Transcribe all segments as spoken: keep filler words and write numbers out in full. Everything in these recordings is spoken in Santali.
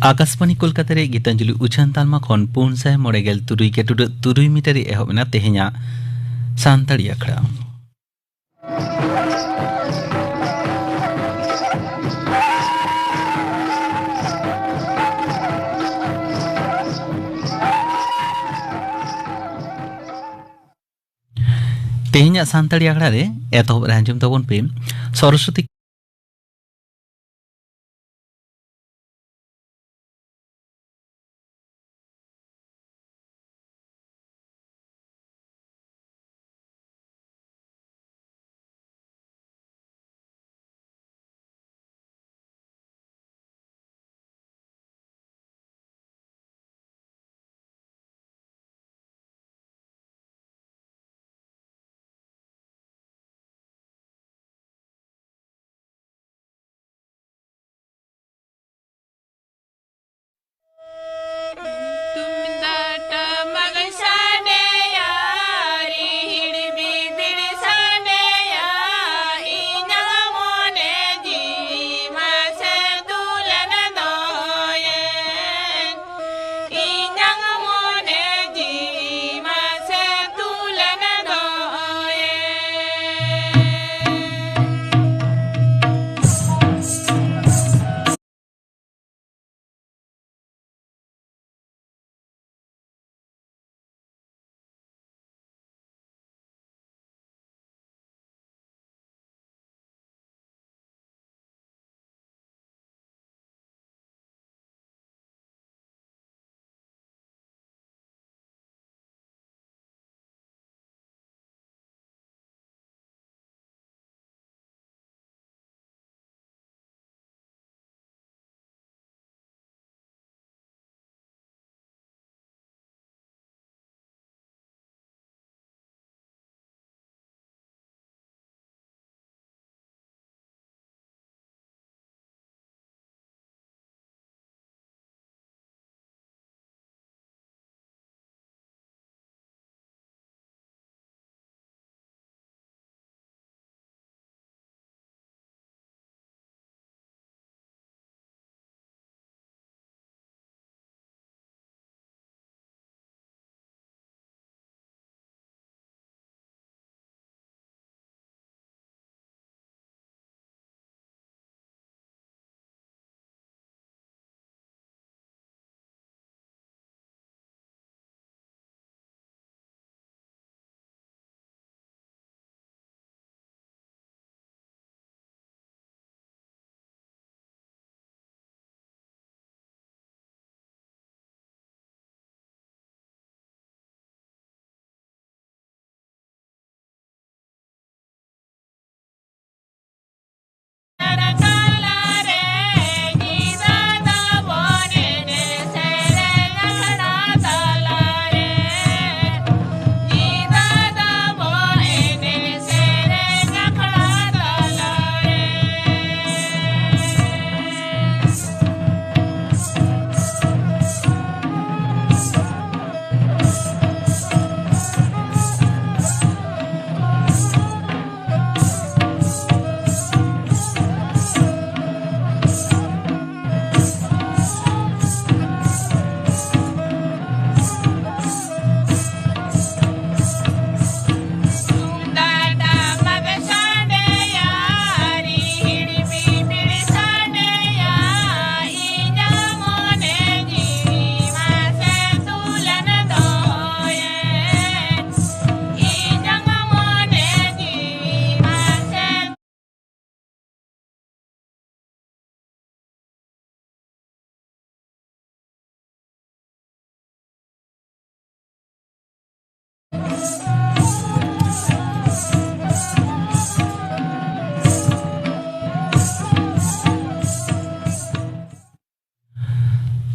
ᱟᱠᱟᱥᱵᱟᱱᱤ ᱠᱳᱞᱠᱟᱛᱟ ᱨᱮ ᱜᱤᱛᱟᱧᱡᱚᱞᱤ ᱩᱪᱷᱟᱹᱱ ᱛᱟᱞᱢᱟ ᱠᱷᱚᱱ ᱯᱩᱱ ᱥᱟᱭ ᱢᱚᱬᱮ ᱜᱮᱞ ᱛᱩᱨᱩᱭ ᱜᱮ ᱴᱩᱰᱟᱹᱜ ᱛᱩᱨᱩᱭ ᱢᱤᱴᱟᱨ ᱨᱮ ᱮᱦᱚᱵ ᱮᱱᱟ ᱛᱮᱦᱮᱧᱟᱜ ᱥᱟᱱᱛᱟᱲᱤ ᱟᱠᱷᱲᱟ᱾ ᱛᱮᱦᱮᱧᱟᱜ ᱥᱟᱱᱛᱟᱲᱤ ᱟᱠᱷᱲᱟ ᱨᱮ ᱮᱛᱚᱦᱚᱵ ᱨᱮ ᱟᱸᱡᱚᱢ ᱛᱟᱵᱚᱱ ᱯᱮ ᱥᱚᱨᱚᱥᱚᱛᱤ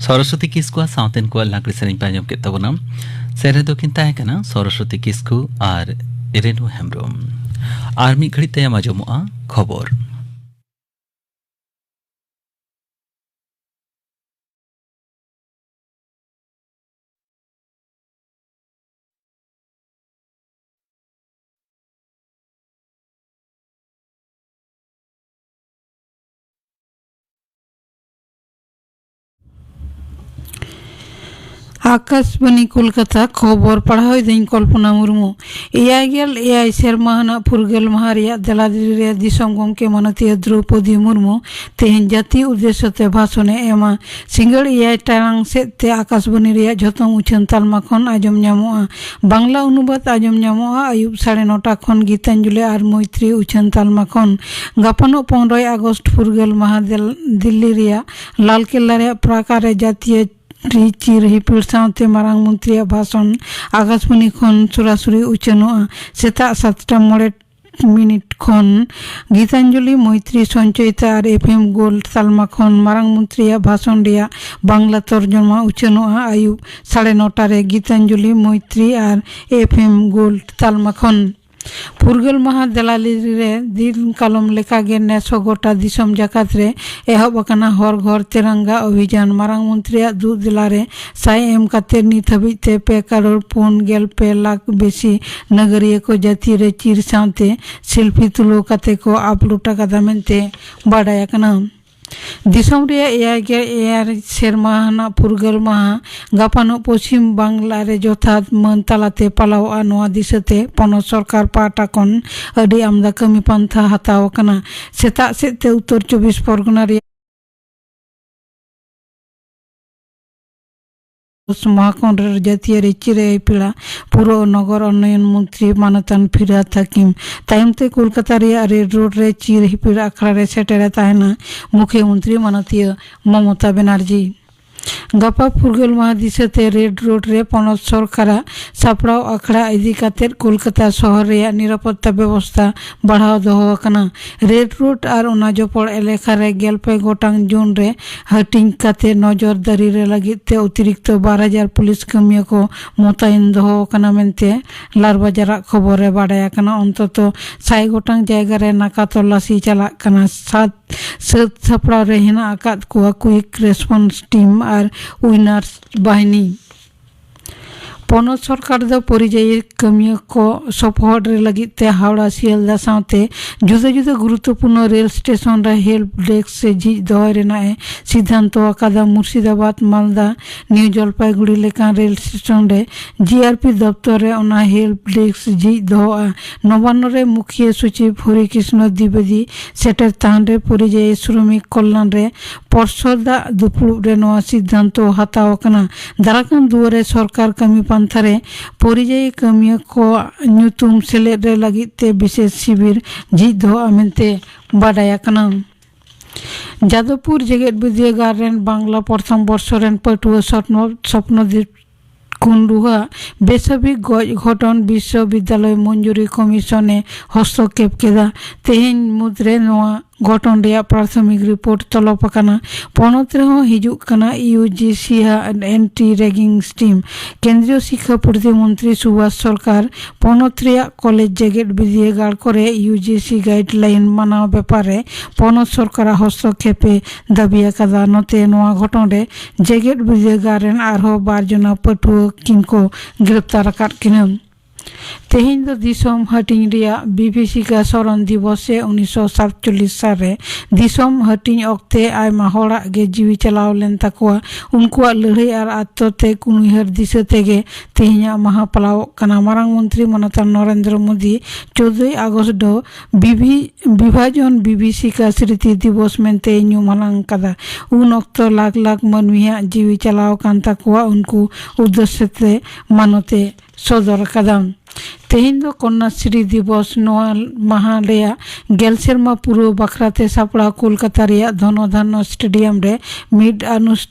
ᱥᱚᱨᱚᱥᱚᱛᱤ ᱠᱤᱥᱠᱩᱣᱟᱜ ᱥᱟᱶᱛᱮᱱ ᱠᱚᱣᱟᱜ ᱞᱟᱜᱽᱲᱮ ᱥᱮᱨᱮᱧ ᱯᱮ ᱟᱸᱡᱚᱢ ᱠᱮᱫ ᱛᱟᱵᱚᱱᱟ᱾ ᱥᱮᱨᱮᱧ ᱫᱚᱠᱤᱱ ᱛᱟᱦᱮᱸ ᱠᱟᱱᱟ ᱥᱚᱨᱚᱥᱚᱛᱤ ᱠᱤᱥᱠᱩ ᱟᱨ ᱨᱮᱱᱩ ᱦᱮᱢᱵᱨᱚᱢ᱾ ᱟᱨ ᱢᱤᱫ ᱜᱷᱟᱹᱲᱤᱡ ᱛᱟᱭᱚᱢ ᱟᱸᱡᱚᱢᱚᱜᱼᱟ ᱠᱷᱚᱵᱚᱨ᱾ ᱟᱠᱟᱥᱵᱟᱱᱤ ᱠᱳᱞᱠᱟᱛᱟ, ᱠᱷᱚᱵᱚᱨ ᱯᱟᱲᱦᱟᱣ ᱮᱫᱟᱹᱧ ᱠᱚᱞᱯᱚᱱᱟ ᱢᱩᱨᱢᱩ᱾ ᱮᱭᱟᱭ ᱜᱮᱞ ᱮᱭᱟᱭ ᱥᱮᱨᱢᱟ ᱟᱱᱟᱜ ᱯᱷᱩᱨᱜᱟᱹᱞ ᱢᱟᱦᱟ ᱨᱮᱭᱟᱜ ᱫᱮᱞᱟ ᱫᱮᱞᱤ ᱨᱮ ᱫᱤᱥᱚᱢ ᱜᱚᱢᱠᱮ ᱢᱟᱱᱚᱛᱤᱭᱟᱹ ᱫᱨᱚᱣᱯᱚᱫᱤ ᱢᱩᱨᱢᱩ ᱛᱮᱦᱮᱧ ᱡᱟᱹᱛᱤ ᱩᱫᱽᱫᱮᱥᱥᱚ ᱛᱮ ᱵᱷᱟᱥᱚᱱ ᱮ ᱮᱢᱟ᱾ ᱥᱤᱸᱜᱟᱹᱲ ᱮᱭᱟᱭ ᱴᱟᱲᱟᱝ ᱥᱮᱫ ᱛᱮ ᱟᱠᱟᱥᱵᱟᱱᱤ ᱨᱮᱭᱟᱜ ᱡᱷᱚᱛᱚ ᱩᱪᱷᱟᱹᱱ ᱛᱟᱞᱢᱟ ᱠᱷᱚᱱ ᱟᱸᱡᱚᱢ ᱧᱟᱢᱚᱜᱼᱟ᱾ ᱵᱟᱝᱞᱟ ᱚᱱᱩᱵᱟᱫ ᱟᱸᱡᱚᱢ ᱧᱟᱢᱚᱜᱼᱟ ᱟᱹᱭᱩᱵ ᱥᱟᱲᱮ ᱱᱚᱴᱟ ᱠᱷᱚᱱ ᱜᱤᱛᱟᱧᱡᱚᱞᱤ ᱟᱨ ᱢᱳᱭᱛᱨᱤ ᱩᱪᱷᱟᱹᱱ ᱛᱟᱞᱢᱟ ᱠᱷᱚᱱ᱾ ᱜᱟᱯᱟᱱᱚᱜ ᱯᱚᱱᱨᱚᱭ ᱟᱜᱚᱥᱴ ᱯᱷᱩᱨᱜᱟᱹᱞ ᱢᱟᱦᱟ ᱫᱮᱞ-, ᱫᱤᱞᱞᱤ ᱨᱮᱭᱟᱜ ᱞᱟᱞ ᱠᱮᱞᱞᱟ ᱨᱮᱭᱟᱜ ᱯᱨᱟᱠᱟᱨ ᱨᱮ ᱡᱟᱹᱛᱤᱭᱟᱹᱨᱤ ᱪᱤᱨ ᱦᱤᱯᱤᱲ ᱥᱟᱶᱛᱮ ᱢᱟᱨᱟᱝ ᱢᱚᱱᱛᱨᱤᱭᱟᱜ ᱵᱷᱟᱥᱚᱱ ᱟᱠᱟᱥᱵᱟᱱᱤ ᱠᱷᱚᱱ ᱥᱚᱨᱟᱥᱚᱨᱤ ᱩᱪᱷᱟᱹᱱᱚᱜᱼᱟ᱾ ᱥᱮᱛᱟᱜ ᱥᱟᱛᱴᱟ ᱢᱚᱬᱮ ᱢᱤᱱᱤᱴ ᱠᱷᱚᱱ Gitanjali ᱢᱳᱭᱛᱨᱤ ᱥᱚᱧᱪᱚᱭᱤᱛᱟ R F M gold ᱛᱟᱞᱢᱟ ᱠᱷᱚᱱ ᱢᱟᱨᱟᱝ ᱢᱚᱱᱛᱨᱤᱭᱟᱜ ᱵᱷᱟᱥᱚᱱ ᱨᱮᱭᱟᱜ ᱵᱟᱝᱞᱟ ᱛᱚᱨᱡᱚᱢᱟ ᱩᱪᱷᱟᱹᱱᱚᱜᱼᱟ᱾ ᱟᱹᱭᱩᱵ ᱥᱟᱲᱮ ᱱᱚᱴᱟ ᱨᱮ Gitanjali ᱢᱳᱭᱛᱨᱤ R F M gold ᱛᱟᱞᱢᱟ ᱠᱷᱚᱱ᱾ ᱯᱷᱩᱨᱜᱟᱹᱞ ᱢᱟᱦᱟ ᱫᱮᱞᱟᱞᱤ ᱨᱮ ᱫᱤᱱ ᱠᱟᱞᱚᱢ ᱞᱮᱠᱟᱜᱮ ᱱᱮᱥ ᱦᱚᱸ ᱜᱚᱴᱟ ᱫᱤᱥᱚᱢ ᱡᱟᱠᱟᱛ ᱨᱮ ᱮᱦᱚᱵ ᱟᱠᱟᱱᱟ ᱦᱚᱨ ᱜᱷᱚᱨ ᱛᱮᱨᱟᱝᱜᱟ ᱚᱵᱷᱤᱡᱟᱱ᱾ ᱢᱟᱨᱟᱝ ᱢᱚᱱᱛᱨᱤᱭᱟᱜ ᱫᱩᱜ ᱫᱮᱞᱟ ᱨᱮ ᱥᱟᱭ ᱮᱢ ᱠᱟᱛᱮ ᱱᱤᱛ ᱦᱟᱹᱵᱤᱡ ᱛᱮ ᱯᱮ ᱠᱟᱨᱳᱲ ᱯᱩᱱ ᱜᱮᱞ ᱯᱮ ᱞᱟᱠᱷ ᱵᱮᱥᱤ ᱱᱟᱜᱟᱨᱤᱭᱟᱹ ᱠᱚ ᱡᱟᱹᱛᱤᱭᱟᱹᱨᱤ ᱪᱤᱨ ᱥᱟᱶᱛᱮ ᱥᱮᱞᱯᱷᱤ ᱛᱩᱞᱟᱹᱣ ᱠᱟᱛᱮ ᱠᱚ ᱟᱯᱞᱳᱰ ᱟᱠᱟᱫᱟ ᱢᱮᱱᱛᱮ ᱵᱟᱰᱟᱭ ᱟᱠᱟᱱᱟ᱾ ᱫᱤᱥᱚᱢ ᱨᱮᱭᱟᱜ ᱮᱭᱟᱭ ᱜᱮᱞ ᱮᱭᱟᱭ ᱥᱮᱨᱢᱟ ᱟᱱᱟᱜ ᱯᱷᱩᱨᱜᱟᱹᱞ ᱢᱟᱦᱟ ᱜᱟᱯᱟᱱᱚᱜ ᱯᱚᱪᱷᱤᱢ ᱵᱟᱝᱞᱟ ᱨᱮ ᱡᱚᱛᱷᱟᱛ ᱢᱟᱹᱱ ᱛᱟᱞᱟᱛᱮ ᱯᱟᱞᱟᱣᱚᱜᱼᱟ᱾ ᱱᱚᱣᱟ ᱫᱤᱥᱟᱹᱛᱮ ᱯᱚᱱᱚᱛ ᱥᱚᱨᱠᱟᱨ ᱯᱟᱦᱴᱟ ᱠᱷᱚᱱ ᱟᱹᱰᱤ ᱟᱢᱫᱟ ᱠᱟᱹᱢᱤ ᱯᱟᱱᱛᱷᱟ ᱦᱟᱛᱟᱣ ᱟᱠᱟᱱᱟ᱾ ᱥᱮᱛᱟᱜ ᱥᱮᱫ ᱛᱮ ᱩᱛᱛᱚᱨ ᱪᱚᱵᱵᱤᱥ ᱯᱚᱨᱜᱚᱱᱟ ᱨᱮᱭᱟᱜ ᱢᱚᱦᱟᱠᱚᱱᱰ ᱨᱮ ᱡᱟᱹᱛᱤᱭᱟᱹᱨᱤ ᱪᱤᱨ ᱦᱤᱯᱤᱲ ᱟᱜ ᱯᱩᱨ ᱟᱨ ᱱᱚᱜᱚᱨ ᱩᱱᱱᱚᱭᱚᱱ ᱢᱚᱱᱛᱨᱤ ᱢᱟᱱᱚᱛᱟᱱ ᱯᱷᱤᱨᱦᱟᱫ ᱦᱟᱠᱤᱢ᱾ ᱛᱟᱭᱚᱢ ᱛᱮ ᱠᱳᱞᱠᱟᱛᱟ ᱨᱮᱭᱟᱜ ᱨᱮᱰ ᱨᱳᱰ ᱨᱮ ᱪᱤᱨ ᱦᱤᱯᱤᱲ ᱟᱠᱷᱲᱟ ᱨᱮ ᱥᱮᱴᱮᱨ ᱮ ᱛᱟᱦᱮᱱᱟ ᱢᱩᱠᱷᱭᱚ ᱢᱚᱱᱛᱨᱤ ᱢᱟᱱᱚᱛᱤᱭᱟᱹ ᱢᱚᱢᱚᱛᱟ ᱵᱮᱱᱟᱨᱡᱤ᱾ ᱜᱟᱯᱟ ᱯᱷᱩᱨᱜᱟᱹᱞ ᱢᱟᱦᱟ ᱫᱤᱥᱟᱹᱛᱮ ᱨᱮᱰ ᱨᱳᱰ ᱨᱮ ᱯᱚᱱᱚᱛ ᱥᱚᱨᱠᱟᱨᱟᱜ ᱥᱟᱯᱲᱟᱣ ᱟᱠᱷᱲᱟ ᱤᱫᱤ ᱠᱟᱛᱮ ᱠᱳᱞᱠᱟᱛᱟ ᱥᱚᱦᱚᱨ ᱨᱮᱭᱟᱜ ᱱᱤᱨᱟᱯᱚᱛᱛᱟ ᱵᱮᱵᱚᱥᱛᱷᱟ ᱵᱟᱲᱦᱟᱣ ᱫᱚᱦᱚ ᱟᱠᱟᱱᱟ᱾ ᱨᱮᱰ ᱨᱳᱰ ᱟᱨ ᱚᱱᱟ ᱡᱚᱯᱚᱲ ᱮᱞᱟᱠᱟ ᱨᱮ ᱜᱮᱞ ᱯᱮ ᱜᱚᱴᱟᱝ ᱡᱳᱱ ᱨᱮ ᱦᱟᱹᱴᱤᱧ ᱠᱟᱛᱮ ᱱᱚᱡᱚᱨᱫᱟᱨᱤ ᱨᱮ ᱞᱟᱹᱜᱤᱫ ᱛᱮ ᱚᱛᱤᱨᱤᱠᱛᱚ ᱵᱟᱨ ᱦᱟᱡᱟᱨ ᱯᱩᱞᱤᱥ ᱠᱟᱹᱢᱤᱭᱟᱹ ᱠᱚ ᱢᱚᱛᱟᱭᱤᱱ ᱫᱚᱦᱚ ᱟᱠᱟᱱᱟ ᱢᱮᱱᱛᱮ ᱞᱟᱞᱵᱟᱡᱟᱨᱟᱜ ᱠᱷᱚᱵᱚᱨ ᱨᱮ ᱵᱟᱰᱟᱭ ᱟᱠᱟᱱᱟ᱾ ᱚᱱᱛᱚᱛᱚ ᱥᱟᱭ ᱜᱚᱴᱟᱝ ᱡᱟᱭᱜᱟ ᱨᱮ ᱱᱟᱠᱟ ᱛᱚᱞᱟᱥᱤ ᱪᱟᱞᱟᱜ ᱠᱟᱱᱟ᱾ ᱥᱟᱛ ᱥᱟᱹᱛ ᱥᱟᱯᱲᱟᱣ ᱨᱮ ᱦᱮᱱᱟᱜ ᱟᱠᱟᱫ ᱠᱚᱣᱟ ᱠᱩᱭᱤᱠ ᱨᱮᱥᱯᱚᱱᱥ ᱴᱤᱢ ᱟᱨ ᱩᱭᱱᱟᱨᱥ ᱵᱟᱦᱤᱱᱤ᱾ ᱯᱚᱱᱚᱛ ᱥᱚᱨᱠᱟᱨ ᱫᱚ ᱯᱚᱨᱤᱡᱟᱭᱤ ᱠᱟᱹᱢᱤᱭᱟᱹ ᱠᱚ ᱥᱚᱯᱚᱦᱚᱫ ᱨᱮ ᱞᱟᱹᱜᱤᱫ ᱛᱮ ᱦᱟᱣᱲᱟ ᱥᱤᱭᱟᱞᱫᱟ ᱥᱟᱶᱛᱮ ᱡᱩᱫᱟᱹ ᱡᱩᱫᱟᱹ ᱜᱩᱨᱩᱛᱛᱚᱯᱩᱨᱱᱚ ᱨᱮᱞ ᱥᱴᱮᱥᱚᱱ ᱨᱮ ᱦᱮᱞᱯ ᱰᱮᱥᱠ ᱥᱮ ᱡᱷᱤᱡ ᱫᱚᱦᱚᱭ ᱨᱮᱱᱟᱜ ᱮ ᱥᱤᱫᱷᱟᱱᱛᱚ ᱟᱠᱟᱫᱟ᱾ ᱢᱩᱨᱥᱤᱫᱟᱵᱟᱫᱽ, ᱢᱟᱞᱫᱟ, ᱱᱤᱭᱩ ᱡᱚᱞᱯᱟᱭᱜᱩᱲᱤ ᱞᱮᱠᱟᱱ ᱨᱮᱞ ᱥᱴᱮᱥᱚᱱ ᱨᱮ ᱡᱤ ᱟᱨ ᱯᱤ ᱫᱚᱯᱛᱚᱨ ᱨᱮ ᱚᱱᱟ ᱦᱮᱞᱯ ᱰᱮᱥᱠ ᱡᱷᱤᱡ ᱫᱚᱦᱚᱜᱼᱟ᱾ ᱱᱚᱵᱟᱱᱱᱚ ᱨᱮ ᱢᱩᱠᱷᱤᱭᱟᱹ ᱥᱚᱪᱤᱵᱽ ᱦᱚᱨᱤ ᱠᱨᱤᱥᱱᱚ ᱫᱤᱵᱮᱫᱤ ᱥᱮᱴᱮᱨ ᱛᱟᱦᱮᱱ ᱨᱮ ᱯᱚᱨᱤᱡᱟᱭᱤ ᱥᱨᱚᱢᱤᱠ ᱠᱚᱞᱞᱟᱱ ᱨᱮ ᱯᱚᱨᱥᱚᱫᱟᱜ ᱫᱩᱯᱲᱩᱵ ᱨᱮ ᱱᱚᱣᱟ ᱥᱤᱫᱷᱟᱱᱛᱚ ᱦᱟᱛᱟᱣ ᱟᱠᱟᱱᱟ᱾ ᱫᱟᱨᱟᱠᱟᱱ ᱫᱩᱣᱟᱨᱮ ᱥᱚᱨᱠᱟᱨ ᱠᱟᱹᱢᱤ ᱯᱟᱱᱛᱷᱟ ᱨᱮ ᱯᱚᱨᱤᱡᱟᱭᱤ ᱠᱟᱹᱢᱤᱭᱟᱹ ᱠᱚᱣᱟᱜ ᱧᱩᱛᱩᱢ ᱥᱮᱞᱮᱫ ᱨᱮ ᱞᱟᱹᱜᱤᱫ ᱛᱮ ᱵᱤᱥᱮᱥ ᱥᱤᱵᱤᱨ ᱡᱷᱤᱡ ᱫᱚᱦᱚᱜᱼᱟ ᱢᱮᱱᱛᱮ ᱵᱟᱰᱟᱭ ᱟᱠᱟᱱᱟ᱾ ᱡᱟᱫᱚᱵᱯᱩᱨ ᱡᱮᱜᱮᱛ ᱵᱤᱨᱫᱟᱹᱜᱟᱲ ᱨᱮᱱ ᱵᱟᱝᱞᱟ ᱯᱨᱚᱛᱷᱚᱢ ᱵᱚᱨᱥᱚ ᱨᱮᱱ ᱯᱟᱹᱴᱷᱩᱣᱟᱹ ᱥᱚᱯᱱᱚ, ᱥᱚᱯᱱᱚᱫᱤᱯ ᱠᱩᱱᱰᱩᱣᱟᱜ ᱵᱮᱥᱟᱵᱤᱠ ᱜᱚᱡ ᱜᱷᱚᱴᱚᱱ ᱵᱤᱥᱥᱚᱵᱤᱫᱽᱫᱟᱞᱚᱭ ᱢᱚᱧᱡᱩᱨᱤ ᱠᱚᱢᱤᱥᱚᱱ ᱮ ᱦᱚᱥᱛᱚᱠᱠᱷᱮᱯ ᱠᱮᱫᱟ᱾ ᱛᱮᱦᱮᱧ ᱢᱩᱫᱽᱨᱮ ᱱᱚᱣᱟ ᱜᱷᱚᱴᱚᱱ ᱨᱮᱭᱟᱜ ᱯᱨᱟᱛᱷᱚᱢᱤᱠ ᱨᱤᱯᱳᱨᱴ ᱛᱚᱞᱚᱵ ᱟᱠᱟᱱᱟ᱾ ᱯᱚᱱᱚᱛ ᱨᱮᱦᱚᱸ ᱦᱤᱡᱩᱜ ᱠᱟᱱᱟ ᱤᱭᱩ ᱡᱤ ᱥᱤ ᱟᱜ ᱮᱱᱴᱤ ᱨᱮᱜᱤᱝ ᱥᱴᱤᱢ᱾ ᱠᱮᱱᱫᱨᱤᱭᱚ ᱥᱤᱠᱠᱷᱟ ᱯᱨᱚᱛᱤᱢᱚᱱᱛᱨᱤ ᱥᱩᱵᱷᱟᱥ ᱥᱚᱨᱠᱟᱨ ᱯᱚᱱᱚᱛ ᱨᱮᱭᱟᱜ ᱠᱚᱞᱮᱡᱽ ᱡᱮᱜᱮᱛ ᱵᱤᱨᱫᱟᱹᱜᱟᱲ ᱠᱚᱨᱮ ᱤᱭᱩ ᱡᱤ ᱥᱤ ᱜᱟᱭᱤᱰᱞᱟᱭᱤᱱ ᱢᱟᱱᱟᱣ ᱵᱮᱯᱟᱨ ᱨᱮ ᱯᱚᱱᱚᱛ ᱥᱚᱨᱠᱟᱨᱟᱜ ᱦᱚᱥᱛᱚᱠᱠᱷᱮᱯ ᱮ ᱫᱟᱹᱵᱤ ᱟᱠᱟᱫᱟ᱾ ᱱᱚᱛᱮ ᱱᱚᱣᱟ ᱜᱷᱚᱴᱚᱱ ᱨᱮ ᱡᱮᱜᱮᱛ ᱵᱤᱨᱫᱟᱹᱜᱟᱲ ᱨᱮᱱ ᱟᱨᱦᱚᱸ ᱵᱟᱨ ᱡᱚᱱᱟ ᱯᱟᱹᱴᱷᱩᱣᱟᱹ ᱠᱤᱱ ᱠᱚ ᱜᱨᱮᱯᱛᱟᱨ ᱟᱠᱟᱫ ᱠᱤᱱᱟ᱾ ᱛᱮᱦᱮᱧ ᱫᱚ ᱫᱤᱥᱚᱢ ᱦᱟᱹᱴᱤᱧ ᱨᱮᱭᱟᱜ ᱵᱤᱵᱷᱤᱥᱤᱠᱟ ᱥᱚᱨᱚᱱ ᱫᱤᱵᱚᱥ ᱥᱮ ᱩᱱᱤᱥᱥᱚ ᱥᱟᱛᱪᱚᱞᱞᱤᱥ ᱥᱟᱞ ᱨᱮ ᱫᱤᱥᱚᱢ ᱦᱟᱹᱴᱤᱧ ᱚᱠᱛᱮ ᱟᱭᱢᱟ ᱦᱚᱲᱟᱜ ᱜᱮ ᱡᱤᱣᱤ ᱪᱟᱞᱟᱣ ᱞᱮᱱ ᱛᱟᱠᱚᱣᱟ᱾ ᱩᱱᱠᱩᱣᱟᱜ ᱞᱟᱹᱲᱦᱟᱹᱭ ᱟᱨ ᱟᱛᱛᱚ ᱛᱮ ᱩᱭᱦᱟᱹᱨ ᱫᱤᱥᱟᱹ ᱛᱮᱜᱮ ᱛᱮᱦᱮᱧᱟᱜ ᱢᱟᱦᱟ ᱯᱟᱞᱟᱣᱚᱜ ᱠᱟᱱᱟ᱾ ᱢᱟᱨᱟᱝ ᱢᱚᱱᱛᱨᱤ ᱢᱟᱱᱚᱛᱟᱱ ᱱᱚᱨᱮᱱᱫᱨᱚ ᱢᱳᱫᱤ ᱪᱳᱫᱫᱳᱭ ᱟᱜᱚᱥᱴ ᱫᱚ ᱵᱤᱵᱷᱤ-, ᱵᱤᱵᱷᱟᱡᱚᱱ ᱵᱤᱵᱷᱤᱥᱤᱠᱟ ᱥᱨᱤᱛᱤ ᱫᱤᱵᱚᱥ ᱢᱮᱱᱛᱮ ᱧᱩᱢ ᱦᱟᱞᱟᱝ ᱟᱠᱟᱫᱟ᱾ ᱩᱱ ᱚᱠᱛᱚ ᱞᱟᱠᱷ ᱞᱟᱠᱷ ᱢᱟᱹᱱᱢᱤᱭᱟᱜ ᱡᱤᱣᱤ ᱪᱟᱞᱟᱣ ᱟᱠᱟᱱ ᱛᱟᱠᱚᱣᱟ᱾ ᱩᱱᱠᱩ ᱩᱫᱽᱫᱮᱥᱥᱚ ᱛᱮ ᱢᱟᱱᱚᱛ ᱮ ᱥᱚᱫᱚᱨ ᱟᱠᱟᱫᱟ᱾ ᱛᱮᱦᱮᱧ ᱫᱚ ᱠᱚᱱᱱᱟᱥᱨᱤ ᱫᱤᱵᱚᱥ᱾ ᱱᱚᱣᱟ ᱢᱟᱦᱟ ᱨᱮᱭᱟᱜ ᱜᱮᱞ ᱥᱮᱨᱢᱟ ᱯᱩᱨᱟᱹᱣ ᱵᱟᱠᱷᱨᱟ ᱛᱮ ᱥᱟᱯᱲᱟᱣ ᱠᱳᱞᱠᱟᱛᱟ ᱨᱮᱭᱟᱜ ᱫᱷᱚᱱᱚ ᱫᱷᱟᱱᱱᱚ ᱥᱴᱮᱰᱤᱭᱟᱢ ᱨᱮ ᱢᱤᱫ ᱟᱱᱩᱥ-,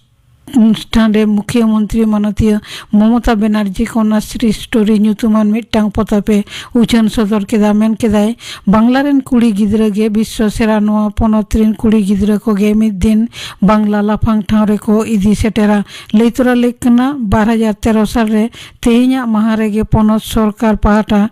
ᱚᱱᱩᱥᱴᱷᱟᱱ ᱨᱮ ᱢᱩᱠᱷᱭᱟᱹ ᱢᱚᱱᱛᱨᱤ ᱢᱟᱱᱚᱛᱤᱭᱟᱹ ᱢᱚᱢᱚᱛᱟ ᱵᱮᱱᱟᱨᱡᱤ ᱠᱚᱱᱱᱟᱥᱨᱤ ᱥᱴᱳᱨᱤ ᱧᱩᱛᱩᱢᱟᱱ ᱢᱤᱫᱴᱟᱝ ᱯᱚᱛᱚᱵ ᱮ ᱩᱪᱷᱟᱹᱱ ᱥᱚᱫᱚᱨ ᱠᱮᱫᱟ᱾ ᱢᱮᱱ ᱠᱮᱫᱟᱭ, ᱵᱟᱝᱞᱟ ᱨᱮᱱ ᱠᱩᱲᱤ ᱜᱤᱫᱽᱨᱟᱹ ᱜᱮ ᱵᱤᱥᱥᱚ ᱥᱮᱨᱟ᱾ ᱱᱚᱣᱟ ᱯᱚᱱᱚᱛ ᱨᱮᱱ ᱠᱩᱲᱤ ᱜᱤᱫᱽᱨᱟᱹ ᱠᱚᱜᱮ ᱢᱤᱫ ᱫᱤᱱ ᱵᱟᱝᱞᱟ ᱞᱟᱯᱷᱟᱝ ᱴᱷᱟᱶ ᱨᱮᱠᱚ ᱤᱫᱤ ᱥᱮᱴᱮᱨᱟ᱾ ᱞᱟᱹᱭ ᱛᱚᱨᱟ ᱞᱮᱠ ᱠᱟᱱᱟ, ᱵᱟᱨ ᱦᱟᱡᱟᱨ ᱛᱮᱨᱚ ᱥᱟᱞ ᱨᱮ ᱛᱮᱦᱮᱧᱟᱜ ᱢᱟᱦᱟ ᱨᱮᱜᱮ ᱯᱚᱱᱚᱛ ᱥᱚᱨᱠᱟᱨ ᱯᱟᱦᱴᱟ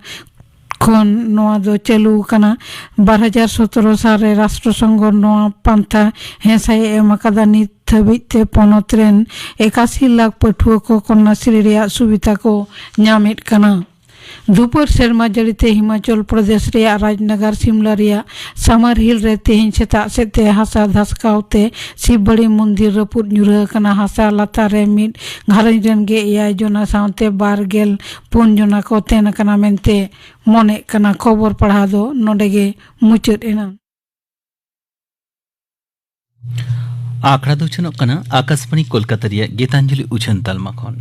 ᱠᱷᱚᱱ ᱱᱚᱣᱟ ᱫᱚ ᱪᱟᱹᱞᱩ ᱟᱠᱟᱱᱟ᱾ ᱵᱟᱨ ᱦᱟᱡᱟᱨ ᱥᱚᱛᱨᱚ ᱥᱟᱞ ᱨᱮ ᱨᱟᱥᱴᱨᱚ ᱥᱚᱝᱜᱷᱚ ᱱᱚᱣᱟ ᱯᱟᱱᱛᱷᱟ ᱦᱮᱸᱥᱟᱭ ᱮ ᱮᱢ ᱟᱠᱟᱫᱟ᱾ ᱱᱤᱛ ᱫᱷᱟᱹᱵᱤᱡ ᱛᱮ ᱯᱚᱱᱚᱛ ᱨᱮᱱ ᱮᱠᱟᱥᱤ ᱞᱟᱠᱷ ᱯᱟᱹᱴᱷᱩᱣᱟᱹ ᱠᱚ ᱠᱚᱱᱱᱟᱥᱨᱤ ᱨᱮᱭᱟᱜ ᱥᱩᱵᱤᱫᱷᱟ ᱠᱚ ᱧᱟᱢᱮᱫ ᱠᱟᱱᱟ᱾ ᱫᱩᱯᱟᱹᱨ ᱥᱮᱨᱢᱟ ᱡᱟᱹᱲᱤ ᱛᱮ ᱦᱤᱢᱟᱪᱚᱞ ᱯᱨᱚᱫᱮᱥ ᱨᱮᱭᱟᱜ ᱨᱟᱡᱽᱱᱟᱜᱟᱨ ᱥᱤᱢᱞᱟ ᱨᱮᱭᱟᱜ ᱥᱟᱢᱟᱨ ᱦᱤᱞ ᱨᱮ ᱛᱮᱦᱮᱧ ᱥᱮᱛᱟᱜ ᱥᱮᱫ ᱛᱮ ᱦᱟᱥᱟ ᱫᱷᱟᱥᱠᱟᱣ ᱛᱮ ᱥᱤᱵ ᱵᱟᱲᱤ ᱢᱚᱱᱫᱤᱨ ᱨᱟᱹᱯᱩᱫ ᱧᱩᱨᱦᱟᱹ ᱟᱠᱟᱱᱟ᱾ ᱦᱟᱥᱟ ᱞᱟᱛᱟᱨ ᱨᱮ ᱢᱤᱫ ᱜᱷᱟᱨᱚᱸᱡᱽ ᱨᱮᱱ ᱜᱮ ᱮᱭᱟᱭ ᱡᱚᱱᱟ ᱥᱟᱶᱛᱮ ᱵᱟᱨ ᱜᱮᱞ ᱯᱩᱱ ᱡᱚᱱᱟ ᱠᱚ ᱛᱮᱱ ᱟᱠᱟᱱᱟ ᱢᱮᱱᱛᱮ ᱢᱚᱱᱮᱜ ᱠᱟᱱᱟ᱾ ᱠᱷᱚᱵᱚᱨ ᱯᱟᱲᱦᱟᱣ ᱫᱚ ᱱᱚᱰᱮ ᱜᱮ ᱢᱩᱪᱟᱹᱫ ᱮᱱᱟ᱾ ᱟᱠᱷᱲᱟ ᱫᱚ ᱩᱪᱷᱟᱹᱱᱚᱜ ᱠᱟᱱᱟ ᱟᱠᱟᱥᱵᱟᱬᱤ ᱠᱳᱞᱠᱟᱛᱟ ᱨᱮᱭᱟᱜ ᱜᱤᱛᱟᱧᱡᱚᱞᱤ ᱩᱪᱷᱟᱹᱱ ᱛᱟᱞᱢᱟ ᱠᱷᱚᱱ᱾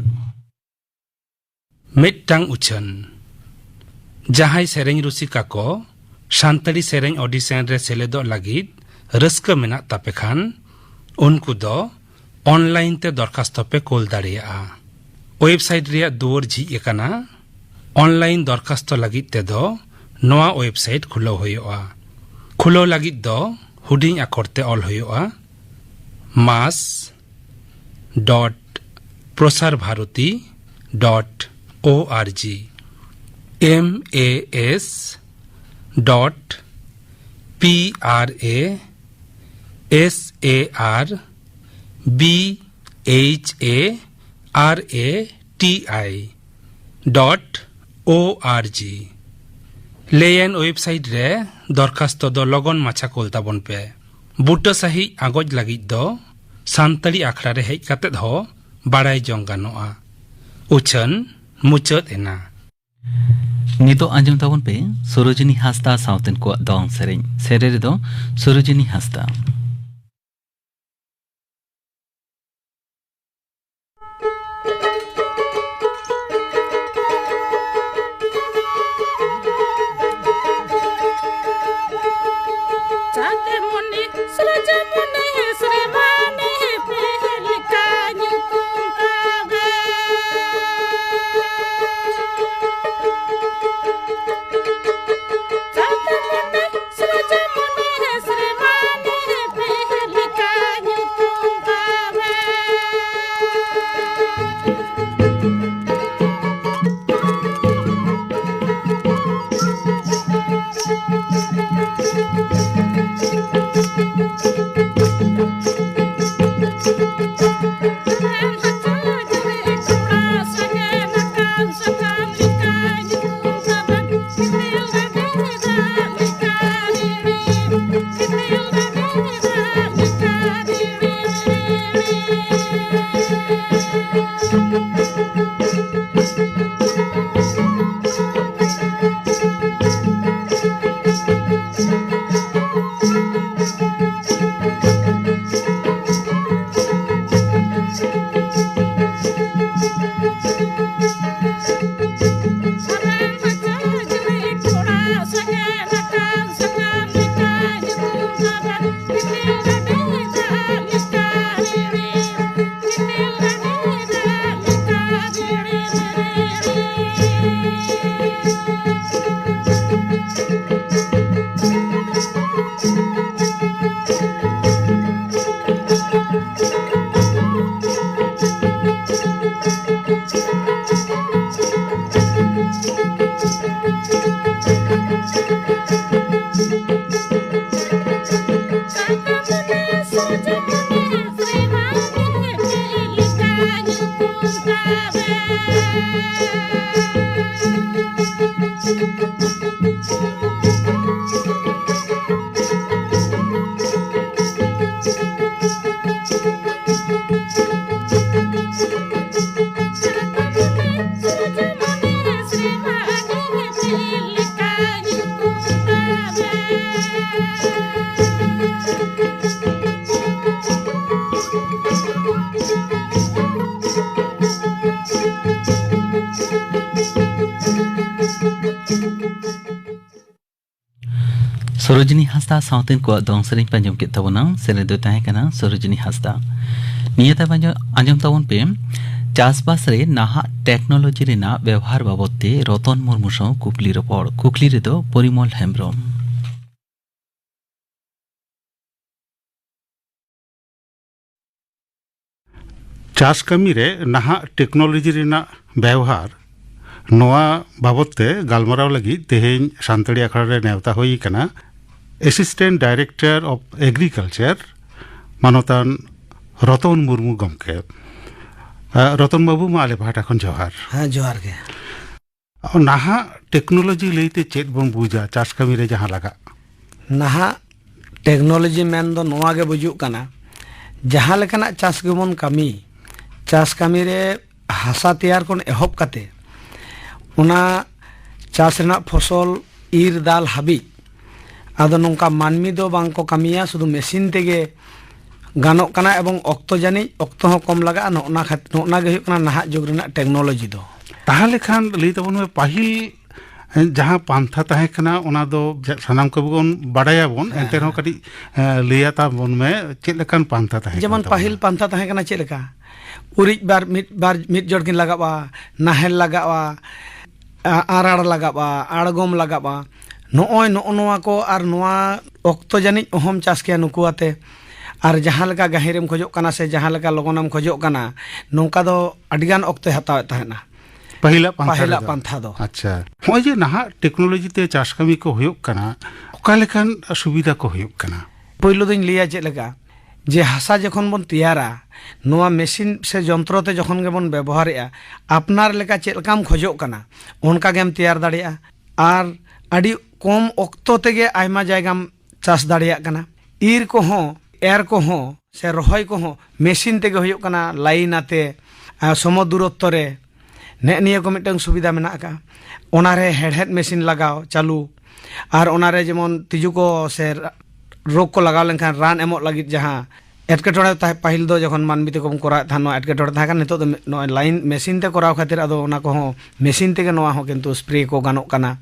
ᱢᱤᱫᱴᱟᱝ ᱩᱪᱷᱟᱹᱱ᱾ ᱡᱟᱦᱟᱸᱭ ᱥᱮᱨᱮᱧ ᱨᱩᱥᱤᱠᱟ ᱠᱚ ᱥᱟᱱᱛᱟᱲᱤ ᱥᱮᱨᱮᱧ ᱚᱰᱤᱥᱚᱱ ᱨᱮ ᱥᱮᱞᱮᱫᱚᱜ ᱞᱟᱹᱜᱤᱫ ᱨᱟᱹᱥᱠᱟᱹ ᱢᱮᱱᱟᱜ ᱛᱟᱯᱮ ᱠᱷᱟᱱ, ᱩᱱᱠᱩ ᱫᱚ ᱚᱱᱞᱟᱭᱤᱱ ᱛᱮ ᱫᱚᱨᱠᱷᱟᱥᱛᱚ ᱯᱮ ᱠᱳᱞ ᱫᱟᱲᱮᱭᱟᱜᱼᱟ᱾ ᱳᱭᱮᱵᱽᱥᱟᱭᱤᱴ ᱨᱮᱭᱟᱜ ᱫᱩᱣᱟᱹᱨ ᱡᱷᱤᱡ ᱟᱠᱟᱱᱟ᱾ ᱚᱱᱞᱟᱭᱤᱱ ᱫᱚᱨᱠᱷᱟᱥᱛᱚ ᱞᱟᱹᱜᱤᱫ ᱛᱮᱫᱚ ᱱᱚᱣᱟ ᱳᱭᱮᱵᱽᱥᱟᱭᱤᱴ ᱠᱷᱩᱞᱟᱹᱣ ᱦᱩᱭᱩᱜᱼᱟ᱾ ᱠᱷᱩᱞᱟᱹᱣ ᱞᱟᱹᱜᱤᱫ ᱫᱚ ᱦᱩᱰᱤᱧ ᱟᱠᱷᱚᱨ ᱛᱮ ᱚᱞ ᱦᱩᱭᱩᱜᱼᱟ, ᱢᱟᱥ dot Prasar Bharati dot O R G, M A S dot P R A S A R B H A R A T I dot O R G. ᱞᱟᱹᱭᱟᱱ ᱳᱭᱮᱵᱽᱥᱟᱭᱤᱴ ᱨᱮ ᱫᱚᱨᱠᱷᱟᱥᱛᱚ ᱫᱚ ᱞᱚᱜᱚᱱ ᱢᱟᱪᱷᱟ ᱠᱳᱞ ᱛᱟᱵᱚᱱ ᱯᱮ᱾ ᱵᱩᱴᱟᱹ ᱥᱟᱹᱦᱤᱡ ᱟᱸᱜᱚᱪ ᱞᱟᱹᱜᱤᱫ ᱫᱚ ᱥᱟᱱᱛᱟᱲᱤ ᱟᱠᱷᱲᱟ ᱨᱮ ᱦᱮᱡ ᱠᱟᱛᱮᱫ ᱦᱚᱸ ᱵᱟᱲᱟᱭ ᱡᱚᱝ ᱜᱟᱱᱚᱜᱼᱟ᱾ ᱩᱪᱷᱟᱹᱱ ᱢᱩᱪᱟᱹᱫ ᱮᱱᱟ᱾ ᱱᱤᱛᱚᱜ ᱟᱸᱡᱚᱢ ᱛᱟᱵᱚᱱ ᱯᱮ ᱥᱳᱨᱳᱡᱤᱱᱤ ᱦᱟᱸᱥᱫᱟ ᱥᱟᱶᱛᱮᱱ ᱠᱚᱣᱟᱜ ᱫᱚᱝ ᱥᱮᱨᱮᱧ᱾ ᱥᱮᱨᱮᱧ ᱨᱮᱫᱚ ᱥᱳᱨᱳᱡᱤᱱᱤ ᱦᱟᱸᱥᱫᱟ᱾ ᱥᱚᱨᱳᱡᱤᱱᱤ ᱦᱟᱸᱥᱫᱟ ᱥᱟᱶᱛᱮᱱ ᱠᱚᱣᱟᱜ ᱫᱚᱝ ᱥᱮᱨᱮᱧ ᱯᱮ ᱟᱸᱡᱚᱢ ᱠᱮᱫ ᱛᱟᱵᱚᱱᱟ᱾ ᱥᱮᱨᱮᱧ ᱫᱚᱭ ᱛᱟᱦᱮᱸ ᱠᱟᱱᱟ ᱥᱚᱨᱳᱡᱤᱱᱤ ᱦᱟᱸᱥᱫᱟ᱾ ᱱᱤᱭᱟᱹ ᱛᱟᱭᱚᱢ ᱟᱸᱡᱚᱢ, ᱟᱸᱡᱚᱢ ᱛᱟᱵᱚᱱ ᱯᱮ ᱪᱟᱥᱵᱟᱥ ᱨᱮ ᱱᱟᱦᱟᱜ ᱴᱮᱠᱱᱳᱞᱚᱡᱤ ᱨᱮᱱᱟᱜ ᱵᱮᱣᱦᱟᱨ ᱵᱟᱵᱚᱫ ᱛᱮ ᱨᱚᱛᱚᱱ ᱢᱩᱨᱢᱩ ᱥᱟᱶ ᱠᱩᱠᱞᱤ ᱨᱚᱯᱚᱲ᱾ ᱠᱩᱠᱞᱤ ᱨᱮᱫᱚ ᱯᱚᱨᱤᱢᱚᱞ ᱦᱮᱢᱵᱨᱚᱢ᱾ ᱪᱟᱥ ᱠᱟᱹᱢᱤ ᱨᱮ ᱱᱟᱦᱟᱜ ᱴᱮᱠᱱᱳᱞᱚᱡᱤ ᱨᱮᱱᱟᱜ ᱵᱮᱣᱦᱟᱨ, ᱱᱚᱣᱟ ᱵᱟᱵᱚᱛ ᱛᱮ ᱜᱟᱞᱢᱟᱨᱟᱣ ᱞᱟᱹᱜᱤᱫ ᱛᱮᱦᱮᱧ ᱥᱟᱱᱛᱟᱲᱤ ᱟᱠᱷᱲᱟ ᱨᱮ ᱱᱮᱣᱛᱟ ᱦᱩᱭ ᱟᱠᱟᱱᱟ Assistant Director of Agriculture, ᱢᱟᱱᱚᱛᱟᱱ ᱨᱚᱛᱚᱱ ᱢᱩᱨᱢᱩ ᱜᱚᱢᱠᱮ᱾ ᱟ, ᱨᱚᱛᱚᱱ ᱵᱟᱹᱵᱩ, ᱢᱟ ᱟᱞᱮ ᱯᱟᱦᱴᱟ ᱠᱷᱚᱱ ᱡᱚᱦᱟᱨ᱾ ᱦᱮᱸ, ᱡᱚᱦᱟᱨ ᱜᱮ᱾ ᱱᱟᱦᱟᱜ ᱴᱮᱠᱱᱳᱞᱚᱡᱤ ᱞᱟᱹᱭᱛᱮ ᱪᱮᱫ ᱵᱚᱱ ᱵᱩᱡᱟ ᱪᱟᱥ ᱠᱟᱹᱢᱤ ᱨᱮ ᱡᱟᱦᱟᱸ ᱞᱟᱜᱟᱜ? ᱱᱟᱦᱟᱜ ᱴᱮᱠᱱᱳᱞᱚᱡᱤ ᱢᱮᱱ ᱫᱚ ᱱᱚᱣᱟ ᱜᱮ ᱵᱩᱡᱩᱜ ᱠᱟᱱᱟ, ᱡᱟᱦᱟᱸ ᱞᱮᱠᱟᱱᱟᱜ ᱪᱟᱥ ᱜᱮᱵᱚᱱ ᱠᱟᱹᱢᱤ, ᱪᱟᱥ ᱠᱟᱹᱢᱤ ᱨᱮ ᱦᱟᱥᱟ ᱛᱮᱭᱟᱨ ᱠᱷᱚᱱ ᱮᱦᱚᱵ ᱠᱟᱛᱮ ᱚᱱᱟ ᱪᱟᱥ ᱨᱮᱱᱟᱜ ᱯᱷᱚᱥᱚᱞ ᱤᱨ ᱫᱟᱞ ᱦᱟᱹᱵᱤᱡ, ᱟᱫᱚ ᱱᱚᱝᱠᱟ ᱢᱟᱹᱱᱢᱤ ᱫᱚ ᱵᱟᱝ ᱠᱚ ᱠᱟᱹᱢᱤᱭᱟ, ᱥᱩᱫᱷᱩ ᱢᱮᱥᱤᱱ ᱛᱮᱜᱮ ᱜᱟᱱᱚᱜ ᱠᱟᱱᱟ ᱮᱵᱚᱝ ᱚᱠᱛᱚ ᱡᱟᱹᱱᱤᱡ ᱚᱠᱛᱚ ᱦᱚᱸ ᱠᱚᱢ ᱞᱟᱜᱟᱜᱼᱟ᱾ ᱱᱚᱜᱼᱱᱟ ᱠᱷᱟᱹᱛ-, ᱱᱚᱜᱼᱱᱟ ᱜᱮ ᱦᱩᱭᱩᱜ ᱠᱟᱱᱟ ᱱᱟᱦᱟᱜ ᱡᱩᱜᱽ ᱨᱮᱱᱟᱜ ᱴᱮᱠᱱᱳᱞᱚᱡᱤ ᱫᱚ᱾ ᱛᱟᱦᱚᱞᱮ ᱠᱷᱟᱱ ᱞᱟᱹᱭ ᱛᱟᱵᱚᱱ ᱢᱮ, ᱯᱟᱹᱦᱤᱞ ᱡᱟᱦᱟᱸ ᱯᱟᱱᱛᱷᱟ ᱛᱟᱦᱮᱸ ᱠᱟᱱᱟ, ᱚᱱᱟ ᱫᱚ ᱡᱟ-, ᱥᱟᱱᱟᱢ ᱠᱚᱜᱮ ᱵᱚᱱ ᱵᱟᱰᱟᱭᱟᱵᱚᱱ, ᱦᱮᱸ, ᱮᱱᱛᱮ ᱨᱮᱦᱚᱸ ᱦᱮᱸ᱾ ᱠᱟᱹᱴᱤᱡ, ᱮ, ᱞᱟᱹᱭᱟ ᱛᱟᱵᱚᱱ ᱢᱮ, ᱪᱮᱫ ᱞᱮᱠᱟᱱ ᱯᱟᱱᱛᱷᱟ ᱛᱟᱦᱮᱸ ᱡᱮᱢᱚᱱ ᱠᱟᱱ ᱛᱟᱵᱚᱱᱟ? ᱯᱟᱹᱦᱤᱞ ᱯᱟᱱᱛᱷᱟ ᱛᱟᱦᱮᱸ ᱠᱟᱱᱟ ᱪᱮᱫ ᱞᱮᱠᱟ? ᱩᱨᱤᱡ ᱵᱟᱨ ᱢᱤᱫ, ᱵᱟᱨ ᱢᱤᱫ ᱡᱚᱲ ᱠᱤᱱ ᱞᱟᱜᱟᱜᱼᱟ, ᱱᱟᱦᱮᱞ ᱞᱟᱜᱟᱜᱼᱟ, ᱟ-, ᱟᱨᱟᱲ ᱞᱟᱜᱟᱜᱼᱟ, ᱟᱬᱜᱚᱢ ᱞᱟᱜᱟᱜᱼᱟ᱾ ᱱᱚᱜᱼᱚᱭ ᱱᱚᱜᱼᱚ ᱱᱚᱣᱟ ᱠᱚ, ᱟᱨ ᱱᱚᱣᱟ ᱚᱠᱛᱚ ᱡᱟᱹᱱᱤᱡ ᱚᱦᱚᱢ ᱪᱟᱥ ᱠᱮᱭᱟ ᱱᱩᱠᱩ ᱟᱛᱮ᱾ ᱟᱨ ᱡᱟᱦᱟᱸ ᱞᱮᱠᱟ ᱜᱟᱹᱦᱤᱨᱮᱢ ᱠᱷᱚᱡᱚᱜ ᱠᱟᱱᱟ ᱥᱮ ᱡᱟᱦᱟᱸ ᱞᱮᱠᱟ ᱞᱚᱜᱚᱱᱮᱢ ᱠᱷᱚᱡᱚᱜ ᱠᱟᱱᱟ, ᱱᱚᱝᱠᱟ ᱫᱚ ᱟᱹᱰᱤᱜᱟᱱ ᱚᱠᱛᱚᱭ ᱦᱟᱛᱟᱣᱮᱫ ᱛᱟᱦᱮᱸᱱᱟ᱾ ᱯᱟᱹᱦᱤᱞᱟᱜ ᱯᱟᱱᱛᱷᱟ ᱯᱟᱹᱦᱤᱞᱟᱜ ᱨᱮᱫᱚ᱾ ᱯᱟᱱᱛᱷᱟ ᱫᱚ᱾ ᱟᱪᱪᱷᱟ, ᱱᱚᱜᱼᱚᱭ ᱡᱮ ᱱᱟᱦᱟᱜ ᱴᱮᱠᱱᱳᱞᱚᱡᱤ ᱛᱮ ᱪᱟᱥ ᱠᱟᱹᱢᱤ ᱠᱚ ᱦᱩᱭᱩᱜ ᱠᱟᱱᱟ, ᱚᱠᱟ ᱞᱮᱠᱟᱱ ᱥᱩᱵᱤᱫᱷᱟ ᱠᱚ ᱦᱩᱭᱩᱜ ᱠᱟᱱᱟ? ᱯᱳᱭᱞᱳ ᱫᱚᱧ ᱞᱟᱹᱭᱟ ᱪᱮᱫ ᱞᱮᱠᱟ, ᱡᱮ ᱦᱟᱥᱟ ᱡᱚᱠᱷᱚᱱ ᱵᱚᱱ ᱛᱮᱭᱟᱨᱟ, ᱱᱚᱣᱟ ᱢᱮᱥᱤᱱ ᱥᱮ ᱡᱚᱱᱛᱨᱚ ᱛᱮ ᱡᱚᱠᱷᱚᱱ ᱜᱮᱵᱚᱱ ᱵᱮᱵᱚᱦᱟᱨᱮᱜᱼᱟ, ᱟᱯᱱᱟᱨ ᱞᱮᱠᱟ ᱪᱮᱫ ᱞᱮᱠᱟᱢ ᱠᱷᱚᱡᱚᱜ ᱠᱟᱱᱟ, ᱚᱱᱠᱟ ᱜᱮᱢ ᱛᱮᱭᱟᱨ ᱫᱟᱲᱮᱭᱟᱜᱼᱟ᱾ ᱟᱨ ᱟᱹᱰᱤ ᱠᱚᱢ ᱚᱠᱛᱚ ᱛᱮᱜᱮ ᱟᱭᱢᱟ ᱡᱟᱭᱜᱟᱢ ᱪᱟᱥ ᱫᱟᱲᱮᱭᱟᱜ ᱠᱟᱱᱟ᱾ ᱤᱨ ᱠᱚᱦᱚᱸ, ᱮᱨ ᱠᱚᱦᱚᱸ, ᱥᱮ ᱨᱚᱦᱚᱭ ᱠᱚᱦᱚᱸ ᱢᱮᱥᱤᱱ ᱛᱮᱜᱮ ᱦᱩᱭᱩᱜ ᱠᱟᱱᱟ, ᱞᱟᱭᱤᱱ ᱟᱛᱮ, ᱟᱨ ᱥᱚᱢᱚ ᱫᱩᱨᱚᱛᱛᱚ ᱨᱮ᱾ ᱱᱮᱜᱼᱮ ᱱᱤᱭᱟᱹ ᱠᱚ ᱢᱤᱫᱴᱟᱝ ᱥᱩᱵᱤᱫᱷᱟ ᱢᱮᱱᱟᱜ ᱟᱠᱟᱫᱼᱟ᱾ ᱚᱱᱟᱨᱮ ᱦᱮᱲᱦᱮᱫ ᱢᱮᱥᱤᱱ ᱞᱟᱜᱟᱣ ᱪᱟᱹᱞᱩ, ᱟᱨ ᱚᱱᱟᱨᱮ ᱡᱮᱢᱚᱱ ᱛᱤᱡᱩ ᱠᱚ ᱥᱮ ᱨᱳᱜᱽ ᱠᱚ ᱞᱟᱜᱟᱣ ᱞᱮᱱᱠᱷᱟᱱ ᱨᱟᱱ ᱮᱢᱚᱜ ᱞᱟᱹᱜᱤᱫ ᱡᱟᱦᱟᱸ ᱮᱴᱠᱮᱴᱚᱬᱮ ᱛᱟᱦᱮᱸ, ᱯᱟᱹᱦᱤᱞ ᱫᱚ ᱡᱚᱠᱷᱚᱱ ᱢᱟᱹᱱᱢᱤ ᱛᱮᱠᱚ ᱵᱚᱱ ᱠᱚᱨᱟᱣᱮᱫ ᱛᱟᱦᱮᱸᱫ, ᱱᱚᱣᱟ ᱮᱴᱠᱮᱴᱚᱬᱮ ᱛᱟᱦᱮᱸ ᱠᱟᱱᱟ᱾ ᱱᱤᱛᱚᱜ ᱫᱚ ᱱᱚᱜᱼᱚᱭ ᱞᱟᱭᱤᱱ ᱢᱮᱥᱤᱱ ᱛᱮ ᱠᱚᱨᱟᱣ ᱠᱷᱟᱹᱛᱤᱨ ᱟᱫᱚ ᱚᱱᱟ ᱠᱚᱦᱚᱸ ᱢᱮᱥᱤᱱ ᱛᱮᱜᱮ ᱱᱚᱣᱟ ᱦᱚᱸ ᱠᱤᱱᱛᱩ ᱥᱯᱨᱮ ᱠᱚ ᱜᱟᱱᱚᱜ ᱠᱟᱱᱟ,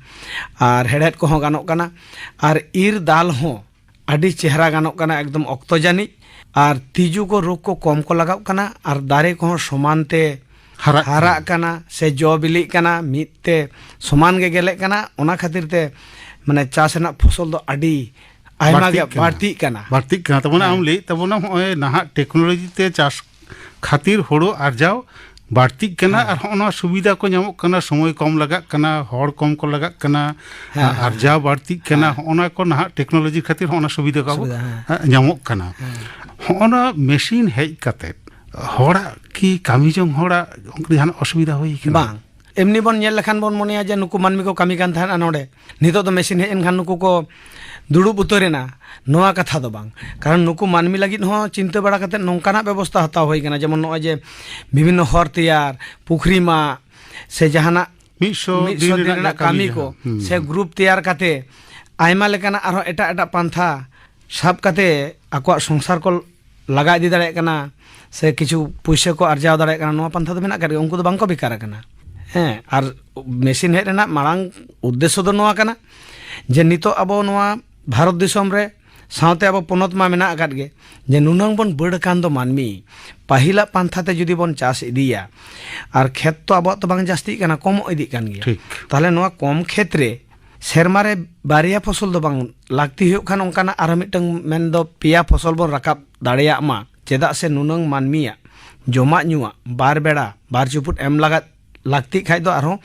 ᱟᱨ ᱦᱮᱲᱦᱮᱫ ᱠᱚᱦᱚᱸ ᱜᱟᱱᱚᱜ ᱠᱟᱱᱟ, ᱟᱨ ᱤᱨ ᱫᱟᱞ ᱦᱚᱸ ᱟᱹᱰᱤ ᱪᱮᱦᱨᱟ ᱜᱟᱱᱚᱜ ᱠᱟᱱᱟ, ᱮᱠᱫᱚᱢ ᱚᱠᱛᱚ ᱡᱟᱹᱱᱤᱡ, ᱟᱨ ᱛᱤᱡᱩ ᱠᱚ, ᱨᱳᱜᱽ ᱠᱚ ᱠᱚᱢ ᱠᱚ ᱞᱟᱜᱟᱜ ᱠᱟᱱᱟ, ᱟᱨ ᱫᱟᱨᱮ ᱠᱚᱦᱚᱸ ᱥᱚᱢᱟᱱ ᱛᱮ ᱦᱟᱨᱟᱜ ᱦᱟᱨᱟᱜ ᱠᱟᱱᱟ᱾ ᱠᱟᱱᱟ ᱥᱮ ᱡᱚ ᱵᱤᱞᱤᱜ ᱠᱟᱱᱟ, ᱢᱤᱫ ᱛᱮ ᱥᱚᱢᱟᱱ ᱜᱮ ᱜᱮᱞᱮᱜ ᱠᱟᱱᱟ᱾ ᱚᱱᱟ ᱠᱷᱟᱹᱛᱤᱨ ᱛᱮ ᱢᱟᱱᱮ ᱪᱟᱥ ᱨᱮᱱᱟᱜ ᱯᱷᱚᱥᱚᱞ ᱫᱚ ᱟᱹᱰᱤ ᱟᱭᱢᱟ ᱜᱮ ᱵᱟᱹᱲᱛᱤᱜ ᱠᱟᱱᱟ᱾ ᱵᱟᱹᱲᱛᱤᱜ ᱠᱟᱱᱟ᱾ ᱛᱟᱨ ᱢᱟᱱᱮ ᱦᱮᱸ᱾ ᱟᱢ ᱞᱟᱹᱭᱮᱫ ᱛᱟᱵᱚᱱᱟᱢ ᱱᱚᱜᱼᱚᱭ ᱱᱟᱦᱟᱜ ᱴᱮᱠᱱᱳᱞᱚᱡᱤ ᱛᱮ ᱪᱟᱥ ᱠᱷᱟᱹᱛᱤᱨ ᱦᱳᱲᱳ ᱟᱨᱡᱟᱣ ᱵᱟᱹᱲᱛᱤᱜ ᱠᱟᱱᱟ᱾ ᱦᱮᱸ᱾ ᱟᱨ ᱦᱚᱸᱜᱼᱚ ᱱᱚᱣᱟ ᱥᱩᱵᱤᱫᱷᱟ ᱠᱚ ᱧᱟᱢᱚᱜ ᱠᱟᱱᱟ, ᱥᱚᱢᱚᱭ ᱠᱚᱢ ᱞᱟᱜᱟᱜ ᱠᱟᱱᱟ, ᱦᱚᱲ ᱠᱚᱢ ᱠᱚ ᱞᱟᱜᱟᱜ ᱠᱟᱱᱟ, ᱦᱮᱸ, ᱦᱮᱸ, ᱟᱨᱡᱟᱣ ᱦᱮᱸ᱾ ᱵᱟᱹᱲᱛᱤᱜ ᱠᱟᱱᱟ᱾ ᱦᱮᱸ᱾ ᱦᱚᱸᱜᱼᱚ ᱱᱚᱣᱟ ᱠᱚ ᱱᱟᱦᱟᱜ ᱴᱮᱠᱱᱳᱞᱚᱡᱤ ᱠᱷᱟᱹᱛᱤᱨ ᱦᱚᱸᱜᱼᱚ ᱱᱚᱣᱟ ᱥᱩᱵᱤᱫᱷᱟ ᱠᱚ ᱟᱵᱚ, ᱥᱩᱵᱤᱫᱷᱟ, ᱦᱮᱸ᱾ ᱦᱮᱸ, ᱧᱟᱢᱚᱜ ᱠᱟᱱᱟ᱾ ᱦᱮᱸ᱾ ᱦᱚᱸᱜᱼᱚ ᱱᱚᱣᱟ ᱢᱮᱥᱤᱱ ᱦᱮᱡ ᱠᱟᱛᱮ ᱦᱚᱲᱟᱜ ᱠᱤ ᱠᱟᱹᱢᱤ ᱡᱚᱝ ᱦᱚᱲᱟᱜ ᱚᱱᱠᱟ ᱡᱟᱦᱟᱱᱟᱜ ᱚᱥᱩᱵᱤᱫᱷᱟ ᱦᱩᱭ ᱠᱟᱱᱟ? ᱵᱟᱝ᱾ ᱮᱢᱱᱤ ᱵᱚᱱ ᱧᱮᱞ ᱞᱮᱠᱷᱟᱱ ᱵᱚᱱ ᱢᱚᱱᱮᱭᱟ ᱡᱮ ᱱᱩᱠᱩ ᱢᱟᱹᱱᱢᱤ ᱠᱚ ᱠᱟᱹᱢᱤ ᱠᱟᱱ ᱛᱟᱦᱮᱸᱱᱟ ᱱᱚᱰᱮ, ᱱᱤᱛᱚᱜ ᱫᱚ ᱢᱮᱥᱤᱱ ᱦᱮᱡ ᱮᱱᱠᱷᱟᱱ ᱱᱩᱠᱩ ᱠᱚ ᱫᱩᱲᱩᱵ ᱩᱛᱟᱹᱨ ᱮᱱᱟ, ᱱᱚᱣᱟ ᱠᱟᱛᱷᱟ ᱫᱚ ᱵᱟᱝ᱾ ᱠᱟᱨᱚᱱ ᱱᱩᱠᱩ ᱢᱟᱹᱱᱢᱤ ᱞᱟᱹᱜᱤᱫ ᱦᱚᱸ ᱪᱤᱱᱛᱟᱹ ᱵᱟᱲᱟ ᱠᱟᱛᱮ ᱱᱚᱝᱠᱟᱱᱟᱜ ᱵᱮᱵᱚᱥᱛᱷᱟ ᱦᱟᱛᱟᱣ ᱦᱩᱭ ᱠᱟᱱᱟ, ᱡᱮᱢᱚᱱ ᱱᱚᱜᱼᱚᱭ ᱡᱮ ᱵᱤᱵᱷᱤᱱᱱᱚ ᱦᱚᱨ ᱛᱮᱭᱟᱨ, ᱯᱩᱠᱷᱨᱤ ᱢᱟᱜ, ᱥᱮ ᱡᱟᱦᱟᱱᱟᱜ ᱢᱤᱫ ᱥᱚ ᱢᱤᱫ ᱫᱤᱱ ᱥᱚ ᱫᱤᱱ ᱨᱮᱱᱟᱜ ᱨᱮᱱᱟᱜ ᱠᱟᱹᱢᱤ ᱠᱟᱹᱢᱤ ᱠᱚ, ᱡᱟᱦᱟᱸ᱾ ᱦᱩᱸ᱾ ᱥᱮ ᱜᱨᱩᱯ ᱛᱮᱭᱟᱨ ᱠᱟᱛᱮ ᱟᱭᱢᱟ ᱞᱮᱠᱟᱱᱟᱜ ᱟᱨᱦᱚᱸ ᱮᱴᱟᱜ ᱮᱴᱟᱜ ᱯᱟᱱᱛᱷᱟ ᱥᱟᱵ ᱠᱟᱛᱮ ᱟᱠᱚᱣᱟᱜ ᱥᱚᱝᱥᱟᱨ ᱠᱚ ᱞᱟᱜᱟ ᱤᱫᱤ ᱫᱟᱲᱮᱭᱟᱜ ᱠᱟᱱᱟ, ᱥᱮ ᱠᱤᱪᱷᱩ ᱯᱩᱭᱥᱟᱹ ᱠᱚ ᱟᱨᱡᱟᱣ ᱫᱟᱲᱮᱭᱟᱜ ᱠᱟᱱᱟ, ᱱᱚᱣᱟ ᱯᱟᱱᱛᱷᱟ ᱫᱚ ᱢᱮᱱᱟᱜ ᱟᱠᱟᱫ ᱜᱮᱭᱟ᱾ ᱩᱱᱠᱩ ᱫᱚ ᱵᱟᱝ ᱠᱚ ᱵᱮᱠᱟᱨ ᱟᱠᱟᱱᱟ᱾ ᱦᱮᱸ, ᱟᱨ ᱢᱮᱥᱤᱱ ᱦᱮᱡ ᱨᱮᱱᱟᱜ ᱢᱟᱲᱟᱝ ᱩᱫᱽᱫᱮᱥᱥᱚ ᱫᱚ ᱱᱚᱣᱟ ᱠᱟᱱᱟ ᱡᱮ ᱱᱤᱛᱚᱜ ᱟᱵᱚ ᱱᱚᱣᱟ ᱵᱷᱟᱨᱚᱛ ᱫᱤᱥᱚᱢ ᱨᱮ, ᱥᱟᱶᱛᱮ ᱟᱵᱚ ᱯᱚᱱᱚᱛ ᱢᱟ ᱢᱮᱱᱟᱜ ᱟᱠᱟᱫ ᱜᱮ, ᱡᱮ ᱱᱩᱱᱟᱹᱝ ᱵᱚᱱ ᱵᱟᱹᱲ ᱟᱠᱟᱱ ᱫᱚ ᱢᱟᱹᱱᱢᱤ, ᱯᱟᱹᱦᱤᱞᱟᱜ ᱯᱟᱱᱛᱷᱟ ᱛᱮ ᱡᱩᱫᱤ ᱵᱚᱱ ᱪᱟᱥ ᱤᱫᱤᱭᱟ, ᱟᱨ ᱠᱷᱮᱛ ᱛᱚ ᱟᱵᱚᱣᱟᱜ ᱛᱚ ᱵᱟᱝ ᱡᱟᱹᱥᱛᱤᱜ ᱠᱟᱱᱟ, ᱠᱚᱢᱚᱜ ᱤᱫᱤᱜ ᱠᱟᱱ ᱜᱮᱭᱟ᱾ ᱴᱷᱤᱠ᱾ ᱛᱟᱦᱚᱞᱮ ᱱᱚᱣᱟ ᱠᱚᱢ ᱠᱷᱮᱛ ᱨᱮ ᱥᱮᱨᱢᱟ ᱨᱮ ᱵᱟᱨᱭᱟ ᱯᱷᱚᱥᱚᱞ ᱫᱚ ᱵᱟᱝ, ᱞᱟᱹᱠᱛᱤ ᱦᱩᱭᱩᱜ ᱠᱷᱟᱱ ᱚᱱᱠᱟᱱᱟᱜ ᱟᱨᱦᱚᱸ ᱢᱤᱫᱴᱟᱝ ᱢᱮᱱᱫᱚ ᱯᱮᱭᱟ ᱯᱷᱚᱥᱚᱞ ᱵᱚᱱ ᱨᱟᱠᱟᱵ ᱫᱟᱲᱮᱭᱟᱜ ᱢᱟ, ᱪᱮᱫᱟᱜ ᱥᱮ ᱱᱩᱱᱟᱹᱝ ᱢᱟᱹᱱᱢᱤᱭᱟᱜ ᱡᱚᱢᱟᱜ ᱧᱩᱣᱟᱜ ᱵᱟᱨ ᱵᱮᱲᱟ ᱵᱟᱨ ᱪᱩᱯᱩᱫ ᱮᱢ ᱞᱟᱜᱟᱫ ᱞᱟᱹᱠᱛᱤᱜ ᱠᱷᱟᱡ ᱫᱚ ᱟᱨᱦᱚᱸ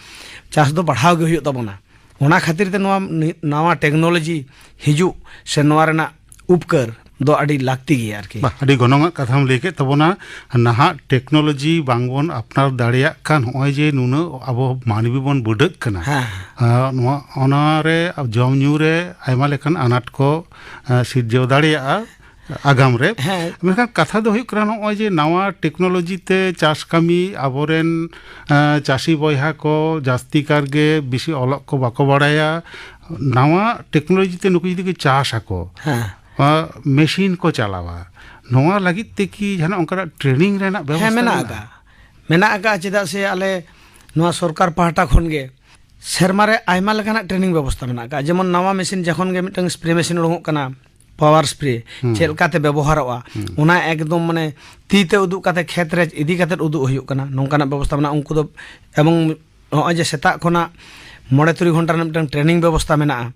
ᱪᱟᱥ ᱫᱚ ᱵᱟᱲᱦᱟᱣ ᱜᱮ ᱦᱩᱭᱩᱜ ᱛᱟᱵᱚᱱᱟ᱾ ᱚᱱᱟ ᱠᱷᱟᱹᱛᱤᱨ ᱛᱮ ᱱᱚᱣᱟ ᱱᱤ-, ᱱᱟᱣᱟ ᱴᱮᱠᱱᱳᱞᱚᱡᱤ ᱦᱤᱡᱩᱜ ᱥᱮ ᱱᱚᱣᱟ ᱨᱮᱱᱟᱜ ᱩᱯᱠᱟᱹᱨ, ᱫᱚ ᱟᱹᱰᱤ ᱞᱟᱹᱠᱛᱤ ᱜᱮᱭᱟ ᱟᱨᱠᱤ᱾ ᱵᱟ, ᱟᱹᱰᱤ ᱜᱚᱱᱚᱝ ᱟᱜ ᱠᱟᱛᱷᱟᱢ ᱞᱟᱹᱭ ᱠᱮᱫ ᱛᱟᱵᱚᱱᱟ᱾ ᱱᱟᱦᱟᱜ ᱴᱮᱠᱱᱳᱞᱚᱡᱤ ᱵᱟᱝᱵᱚᱱ ᱟᱯᱱᱟᱨ ᱫᱟᱲᱮᱭᱟᱜ ᱠᱷᱟᱱ, ᱱᱚᱜᱼᱚᱭ ᱡᱮ ᱱᱩᱱᱟᱹᱜ ᱟᱵᱚ ᱢᱟᱹᱱᱢᱤ ᱵᱚᱱ ᱵᱟᱹᱰᱟᱹᱜ ᱠᱟᱱᱟ, ᱦᱮᱸ᱾ ᱟᱸ, ᱱᱚᱣᱟ, ᱚᱱᱟᱨᱮ ᱡᱚᱢ ᱧᱩ ᱨᱮ ᱟᱭᱢᱟ ᱞᱮᱠᱟᱱ ᱟᱱᱟᱴ ᱠᱚ, ᱟᱸ, ᱥᱤᱨᱡᱟᱹᱣ ᱫᱟᱲᱮᱭᱟᱜᱼᱟ ᱟᱜᱟᱢ ᱨᱮ᱾ ᱦᱮᱸ᱾ ᱢᱮᱱᱠᱷᱟᱱ ᱠᱟᱛᱷᱟ ᱫᱚ ᱦᱩᱭᱩᱜ ᱠᱟᱱᱟ, ᱱᱚᱜᱼᱚᱭ ᱡᱮ ᱱᱟᱣᱟ ᱴᱮᱠᱱᱳᱞᱚᱡᱤ ᱛᱮ ᱪᱟᱥ ᱠᱟᱹᱢᱤ, ᱟᱵᱚᱨᱮᱱ, ᱟᱸ, ᱪᱟᱹᱥᱤ ᱵᱚᱭᱦᱟ ᱠᱚ ᱡᱟᱹᱥᱛᱤ ᱠᱟᱨ ᱜᱮ ᱵᱮᱥᱤ ᱚᱞᱚᱜ ᱠᱚ ᱵᱟᱠᱚ ᱵᱟᱲᱟᱭᱟ᱾ ᱱᱟᱣᱟ ᱴᱮᱠᱱᱳᱞᱚᱡᱤ ᱛᱮ ᱱᱩᱠᱩ ᱡᱩᱫᱤ ᱠᱚ ᱪᱟᱥ ᱟᱠᱚ, ᱦᱮᱸ᱾ ᱟᱸ, ᱢᱮᱥᱤᱱ ᱠᱚ ᱪᱟᱞᱟᱣᱟ, ᱱᱚᱣᱟ ᱞᱟᱹᱜᱤᱫ ᱛᱮ ᱠᱤ ᱡᱟᱦᱟᱱᱟᱜ ᱚᱱᱠᱟᱱᱟᱜ ᱴᱨᱮᱱᱤᱝ ᱨᱮᱱᱟᱜ ᱵᱮᱵᱚᱥᱛᱷᱟ ᱦᱮᱸ, ᱢᱮᱱᱟᱜ ᱟᱠᱟᱫᱼᱟ᱾ ᱢᱮᱱᱟᱜ ᱟᱠᱟᱫᱼᱟ, ᱪᱮᱫᱟᱜ ᱥᱮ ᱟᱞᱮ ᱱᱚᱣᱟ ᱥᱚᱨᱠᱟᱨ ᱯᱟᱦᱴᱟ ᱠᱷᱚᱱ ᱜᱮ ᱥᱮᱨᱢᱟ ᱨᱮ ᱟᱭᱢᱟ ᱞᱮᱠᱟᱱᱟᱜ ᱴᱨᱮᱱᱤᱝ ᱵᱮᱵᱚᱥᱛᱷᱟ ᱢᱮᱱᱟᱜ ᱟᱠᱟᱫᱼᱟ᱾ ᱡᱮᱢᱚᱱ ᱱᱟᱣᱟ ᱢᱮᱥᱤᱱ ᱡᱚᱠᱷᱚᱱ ᱜᱮ ᱢᱤᱫᱴᱟᱝ ᱥᱯᱨᱮ ᱢᱮᱥᱤᱱ ᱩᱰᱩᱠᱚᱜ ᱠᱟᱱᱟ, ᱯᱟᱣᱟᱨ ᱥᱯᱨᱮ, ᱦᱩᱸ᱾ ᱪᱮᱫ ᱞᱮᱠᱟᱛᱮ ᱵᱮᱵᱚᱦᱟᱨᱚᱜᱼᱟ, ᱦᱩᱸ᱾ ᱚᱱᱟ ᱮᱠᱫᱚᱢ ᱢᱟᱱᱮ ᱛᱤ ᱛᱮ ᱩᱫᱩᱜ ᱠᱟᱛᱮ, ᱠᱷᱮᱛ ᱨᱮ ᱤᱫᱤ ᱠᱟᱛᱮ ᱩᱫᱩᱜ ᱦᱩᱭᱩᱜ ᱠᱟᱱᱟ, ᱱᱚᱝᱠᱟᱱᱟᱜ ᱵᱮᱵᱚᱥᱛᱷᱟ ᱢᱮᱱᱟᱜᱼᱟ᱾ ᱩᱱᱠᱩ ᱫᱚ, ᱮᱵᱚᱝ ᱱᱚᱜᱼᱚᱭ ᱡᱮ ᱥᱮᱛᱟᱜ ᱠᱷᱚᱱᱟᱜ ᱢᱚᱬᱮ ᱛᱩᱨᱩᱭ ᱜᱷᱚᱱᱴᱟ ᱨᱮᱱᱟᱜ ᱢᱤᱫᱴᱟᱝ ᱴᱨᱮᱱᱤᱝ ᱵᱮᱵᱚᱥᱛᱷᱟ ᱢᱮᱱᱟᱜᱼᱟ,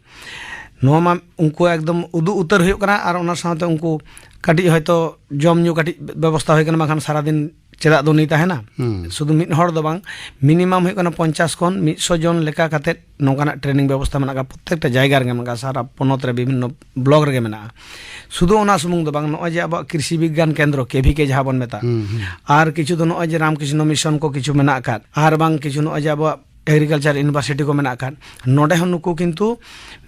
ᱱᱚᱣᱟ ᱢᱟ ᱩᱱᱠᱩ ᱮᱠᱫᱚᱢ ᱩᱫᱩᱜ ᱩᱛᱟᱹᱨ ᱦᱩᱭᱩᱜ ᱠᱟᱱᱟ᱾ ᱟᱨ ᱚᱱᱟ ᱥᱟᱶᱛᱮ ᱩᱱᱠᱩ ᱠᱟᱹᱴᱤᱡ ᱦᱚᱭᱛᱳ ᱡᱚᱢ ᱧᱩ ᱠᱟᱹᱴᱤᱡ ᱵᱮᱵᱚᱥᱛᱷᱟ ᱦᱩᱭ ᱠᱟᱱᱟ, ᱵᱟᱝᱠᱷᱟᱱ ᱥᱟᱨᱟᱫᱤᱱ ᱪᱮᱫᱟᱜ ᱫᱚ ᱩᱱᱤ ᱛᱟᱦᱮᱱᱟ? ᱦᱩᱸ᱾ ᱥᱩᱫᱷᱩ ᱢᱤᱫ ᱦᱚᱲ ᱫᱚ ᱵᱟᱝ, ᱢᱤᱱᱤᱢᱟᱢ ᱦᱩᱭᱩᱜ ᱠᱟᱱᱟ ᱯᱚᱧᱪᱟᱥ ᱠᱷᱚᱱ ᱢᱤᱫᱥᱚ ᱡᱚᱱ ᱞᱮᱠᱟ ᱠᱟᱛᱮ ᱱᱚᱝᱠᱟᱱᱟᱜ ᱴᱨᱮᱱᱤᱝ ᱵᱮᱵᱚᱥᱛᱷᱟ ᱢᱮᱱᱟᱜ ᱟᱠᱟᱫᱼᱟ᱾ ᱯᱨᱚᱛᱛᱮᱠᱴᱟ ᱡᱟᱭᱜᱟ ᱨᱮᱜᱮ ᱢᱮᱱᱟᱜ ᱟᱠᱟᱫᱼᱟ, ᱥᱟᱨᱟ ᱯᱚᱱᱚᱛ ᱨᱮ ᱵᱤᱵᱷᱤᱱᱱᱚ ᱵᱞᱚᱠ ᱨᱮᱜᱮ ᱢᱮᱱᱟᱜᱼᱟ᱾ ᱥᱩᱫᱷᱩ ᱚᱱᱟ ᱥᱩᱢᱩᱝ ᱫᱚ ᱵᱟᱝ, ᱱᱚᱜᱼᱚᱭ ᱡᱮ ᱟᱵᱚᱣᱟᱜ ᱠᱨᱤᱥᱤ ᱵᱤᱜᱽᱜᱟᱱ ᱠᱮᱱᱫᱨᱚ, ᱠᱮ ᱵᱷᱤ ᱠᱮ ᱡᱟᱦᱟᱸ ᱵᱚᱱ ᱢᱮᱛᱟᱜᱼᱟ, ᱦᱩᱸ, ᱦᱩᱸ᱾ ᱟᱨ ᱠᱤᱪᱷᱩ ᱫᱚ ᱱᱚᱜᱼᱚᱭ ᱡᱮ ᱨᱟᱢᱠᱨᱤᱥᱱᱚ ᱢᱤᱥᱚᱱ ᱠᱚ ᱠᱤᱪᱷᱩ ᱢᱮᱱᱟᱜ ᱟᱠᱟᱫ, ᱟᱨ ᱵᱟᱝ ᱠᱤᱪᱷᱩ ᱱᱚᱜᱼᱚᱭ ᱡᱮ ᱟᱵᱚᱣᱟᱜ ᱮᱜᱽᱨᱤᱠᱟᱞᱪᱟᱨ ᱤᱭᱩᱱᱤᱵᱷᱟᱨᱥᱤᱴᱤ ᱠᱚ ᱢᱮᱱᱟᱜ ᱟᱠᱟᱫ, ᱱᱚᱰᱮ ᱦᱚᱸ ᱱᱩᱠᱩ ᱠᱤᱱᱛᱩ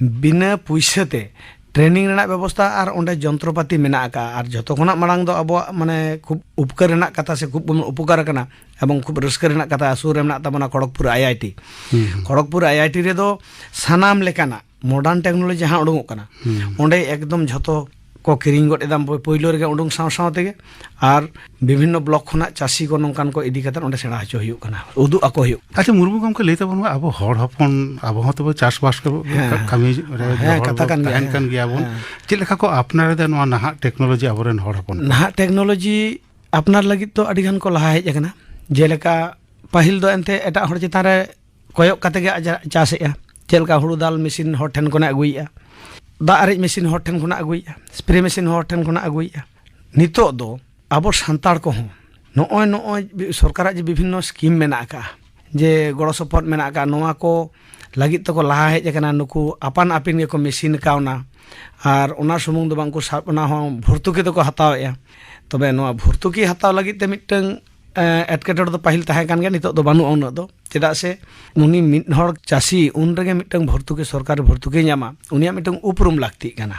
ᱵᱤᱱᱟᱹ ᱯᱩᱭᱥᱟᱹ ᱛᱮ ᱴᱨᱮᱱᱤᱝ ᱨᱮᱱᱟᱜ ᱵᱮᱵᱚᱥᱛᱷᱟ ᱟᱨ ᱚᱸᱰᱮ ᱡᱚᱱᱛᱨᱚᱯᱟᱛᱤ ᱢᱮᱱᱟᱜ ᱟᱠᱟᱫᱼᱟ᱾ ᱟᱨ ᱡᱷᱚᱛᱚ ᱠᱷᱚᱱᱟᱜ ᱢᱟᱲᱟᱝ ᱫᱚ ᱟᱵᱚᱣᱟᱜ ᱢᱟᱱᱮ ᱠᱷᱩᱵ ᱩᱯᱠᱟᱹᱨ ᱨᱮᱱᱟᱜ ᱠᱟᱛᱷᱟ ᱥᱮ ᱠᱷᱩᱵ ᱵᱚᱱ ᱩᱯᱚᱠᱟᱨ ᱟᱠᱟᱱᱟ, ᱮᱵᱚᱝ ᱠᱷᱩᱵ ᱨᱟᱹᱥᱠᱟᱹ ᱨᱮᱱᱟᱜ ᱠᱟᱛᱷᱟ, ᱥᱩᱨ ᱨᱮ ᱢᱮᱱᱟᱜ ᱛᱟᱵᱚᱱᱟ ᱠᱷᱚᱲᱚᱜᱽᱯᱩᱨ ᱟᱭ ᱟᱭ ᱴᱤ᱾ ᱦᱩᱸ, ᱦᱩᱸ᱾ ᱠᱷᱚᱲᱚᱜᱽᱯᱩᱨ ᱟᱭ ᱟᱭ ᱴᱤ ᱨᱮᱫᱚ ᱥᱟᱱᱟᱢ ᱞᱮᱠᱟᱱᱟᱜ ᱢᱚᱰᱟᱨᱱ ᱴᱮᱠᱱᱳᱞᱚᱡᱤ ᱡᱟᱦᱟᱸ ᱩᱰᱩᱝᱚᱜ ᱠᱟᱱᱟ, ᱦᱩᱸ᱾ ᱚᱸᱰᱮ ᱮᱠᱫᱚᱢ ᱡᱷᱚᱛᱚ ᱠᱚ ᱠᱤᱨᱤᱧ ᱜᱚᱫ ᱮᱫᱟ ᱯᱳᱭᱞᱳ ᱨᱮᱜᱮ ᱩᱰᱩᱝ ᱥᱟᱶ ᱥᱟᱶ ᱛᱮᱜᱮ᱾ ᱟᱨ ᱵᱤᱵᱷᱤᱱᱱᱚ ᱵᱞᱚᱠ ᱠᱷᱚᱱᱟᱜ ᱪᱟᱹᱥᱤ ᱠᱚ ᱱᱚᱝᱠᱟᱱ ᱠᱚ ᱤᱫᱤ ᱠᱟᱛᱮ ᱚᱸᱰᱮ ᱥᱮᱬᱟ ᱦᱚᱪᱚ ᱦᱩᱭᱩᱜ ᱠᱟᱱᱟ, ᱩᱫᱩᱜ ᱟᱠᱚ ᱦᱩᱭᱩᱜ ᱠᱟᱱᱟ᱾ ᱟᱪᱪᱷᱟ, ᱢᱩᱨᱢᱩ ᱜᱚᱢᱠᱮ, ᱞᱟᱹᱭ ᱛᱟᱵᱚᱱ ᱢᱮ, ᱟᱵᱚ ᱦᱚᱲ ᱦᱚᱯᱚᱱ, ᱟᱵᱚ ᱦᱚᱸ ᱛᱚᱵᱚ ᱪᱟᱥᱵᱟᱥ ᱠᱚ ᱦᱮᱸ᱾ ᱠᱟᱹᱢᱤ ᱨᱮ ᱦᱮᱸ, ᱦᱚᱲ ᱠᱟᱛᱷᱟ ᱵᱚ ᱠᱟᱱ ᱜᱮᱭᱟ, ᱛᱟᱦᱮᱱ ᱦᱮᱸ᱾ ᱠᱟᱱ ᱜᱮᱭᱟ ᱵᱚᱱ᱾ ᱦᱮᱸ᱾ ᱪᱮᱫ ᱞᱮᱠᱟ ᱠᱚ ᱟᱯᱱᱟᱨ ᱮᱫᱟ ᱱᱚᱣᱟ ᱱᱟᱦᱟᱜ ᱴᱮᱠᱱᱳᱞᱚᱡᱤ ᱟᱵᱚᱨᱮᱱ ᱦᱚᱲ ᱦᱚᱯᱚᱱ ᱠᱚ? ᱱᱟᱦᱟᱜ ᱴᱮᱠᱱᱳᱞᱚᱡᱤ ᱟᱯᱱᱟᱨ ᱞᱟᱹᱜᱤᱫ ᱫᱚ ᱟᱹᱰᱤ ᱜᱟᱱ ᱠᱚ ᱞᱟᱦᱟ ᱦᱮᱡ ᱟᱠᱟᱱᱟ᱾ ᱡᱮᱞᱮᱠᱟ ᱯᱟᱹᱦᱤᱞ ᱫᱚ ᱮᱱᱛᱮ ᱮᱴᱟᱜ ᱦᱚᱲ ᱪᱮᱛᱟᱱ ᱨᱮ ᱠᱚᱭᱚᱜ ᱠᱟᱛᱮ ᱜᱮ ᱟᱡᱟᱜ ᱪᱟᱥᱮᱜᱼᱟ᱾ ᱪᱮᱫ ᱞᱮᱠᱟ ᱦᱩᱲᱩ ᱫᱟᱞ ᱢᱮᱥᱤᱱ ᱦᱚᱲ ᱴᱷᱮᱱ ᱠᱷᱚᱱᱟᱜ ᱟᱹᱜᱩᱭᱮᱫᱼᱟ, ᱫᱟᱜ ᱟᱨᱮᱡ ᱢᱮᱥᱤᱱ ᱦᱚᱲ ᱴᱷᱮᱱ ᱠᱷᱚᱱᱟᱜ ᱟᱹᱜᱩᱭᱮᱫᱼᱟ, ᱥᱯᱨᱮ ᱢᱮᱥᱤᱱ ᱦᱚᱲ ᱴᱷᱮᱱ ᱠᱷᱚᱱᱟᱜ ᱟᱹᱜᱩᱭᱮᱫᱼᱟ᱾ ᱱᱤᱛᱚᱜ ᱫᱚ ᱟᱵᱚ ᱥᱟᱱᱛᱟᱲ ᱠᱚᱦᱚᱸ ᱱᱚᱜᱼᱚᱭ, ᱱᱚᱜᱼᱚᱭ ᱥᱚᱨᱠᱟᱨᱟᱜ ᱡᱮ ᱵᱤᱵᱷᱤᱱᱱᱚ ᱥᱠᱤᱢ ᱢᱮᱱᱟᱜ ᱟᱠᱟᱫᱼᱟ, ᱡᱮ ᱜᱚᱲᱚ ᱥᱚᱯᱚᱦᱚᱫ ᱢᱮᱱᱟᱜ ᱟᱠᱟᱫᱼᱟ, ᱱᱚᱣᱟ ᱠᱚ ᱞᱟᱹᱜᱤᱫ ᱛᱮᱠᱚ ᱞᱟᱦᱟ ᱦᱮᱡ ᱟᱠᱟᱱᱟ, ᱱᱩᱠᱩ ᱟᱯᱟᱱ ᱟᱹᱯᱤᱱ ᱜᱮᱠᱚ ᱢᱮᱥᱤᱱ ᱠᱟᱣᱱᱟ᱾ ᱟᱨ ᱚᱱᱟ ᱥᱩᱢᱩᱝ ᱫᱚ ᱵᱟᱝ, ᱩᱱᱠᱩ ᱥᱟᱵ ᱚᱱᱟ ᱦᱚᱸ ᱵᱷᱚᱨᱛᱩᱠᱤ ᱫᱚᱠᱚ ᱦᱟᱛᱟᱣᱮᱫᱼᱟ᱾ ᱛᱚᱵᱮ ᱱᱚᱣᱟ ᱵᱷᱚᱨᱛᱩᱠᱤ ᱦᱟᱛᱟᱣ ᱞᱟᱹᱜᱤᱫ ᱛᱮ ᱢᱤᱫᱴᱟᱝ ᱮᱸ, ᱮᱴᱠᱮᱴᱚᱬᱮ ᱫᱚ ᱯᱟᱹᱦᱤᱞ ᱛᱟᱦᱮᱸ ᱠᱟᱱ ᱜᱮᱭᱟ, ᱱᱤᱛᱚᱜ ᱫᱚ ᱵᱟᱹᱱᱩᱜᱼᱟ ᱩᱱᱟᱹᱜ ᱫᱚ᱾ ᱪᱮᱫᱟᱜ ᱥᱮ ᱩᱱᱤ ᱢᱤᱫ ᱦᱚᱲ ᱪᱟᱹᱥᱤ ᱩᱱ ᱨᱮᱜᱮ ᱢᱤᱫᱴᱟᱝ ᱵᱷᱚᱨᱛᱩᱠᱤ, ᱥᱚᱨᱠᱟᱨᱤ ᱵᱷᱚᱨᱛᱩᱠᱤ ᱧᱟᱢᱟ, ᱩᱱᱤᱭᱟᱜ ᱢᱤᱫᱴᱟᱝ ᱩᱯᱨᱩᱢ ᱞᱟᱹᱠᱛᱤᱜ ᱠᱟᱱᱟ᱾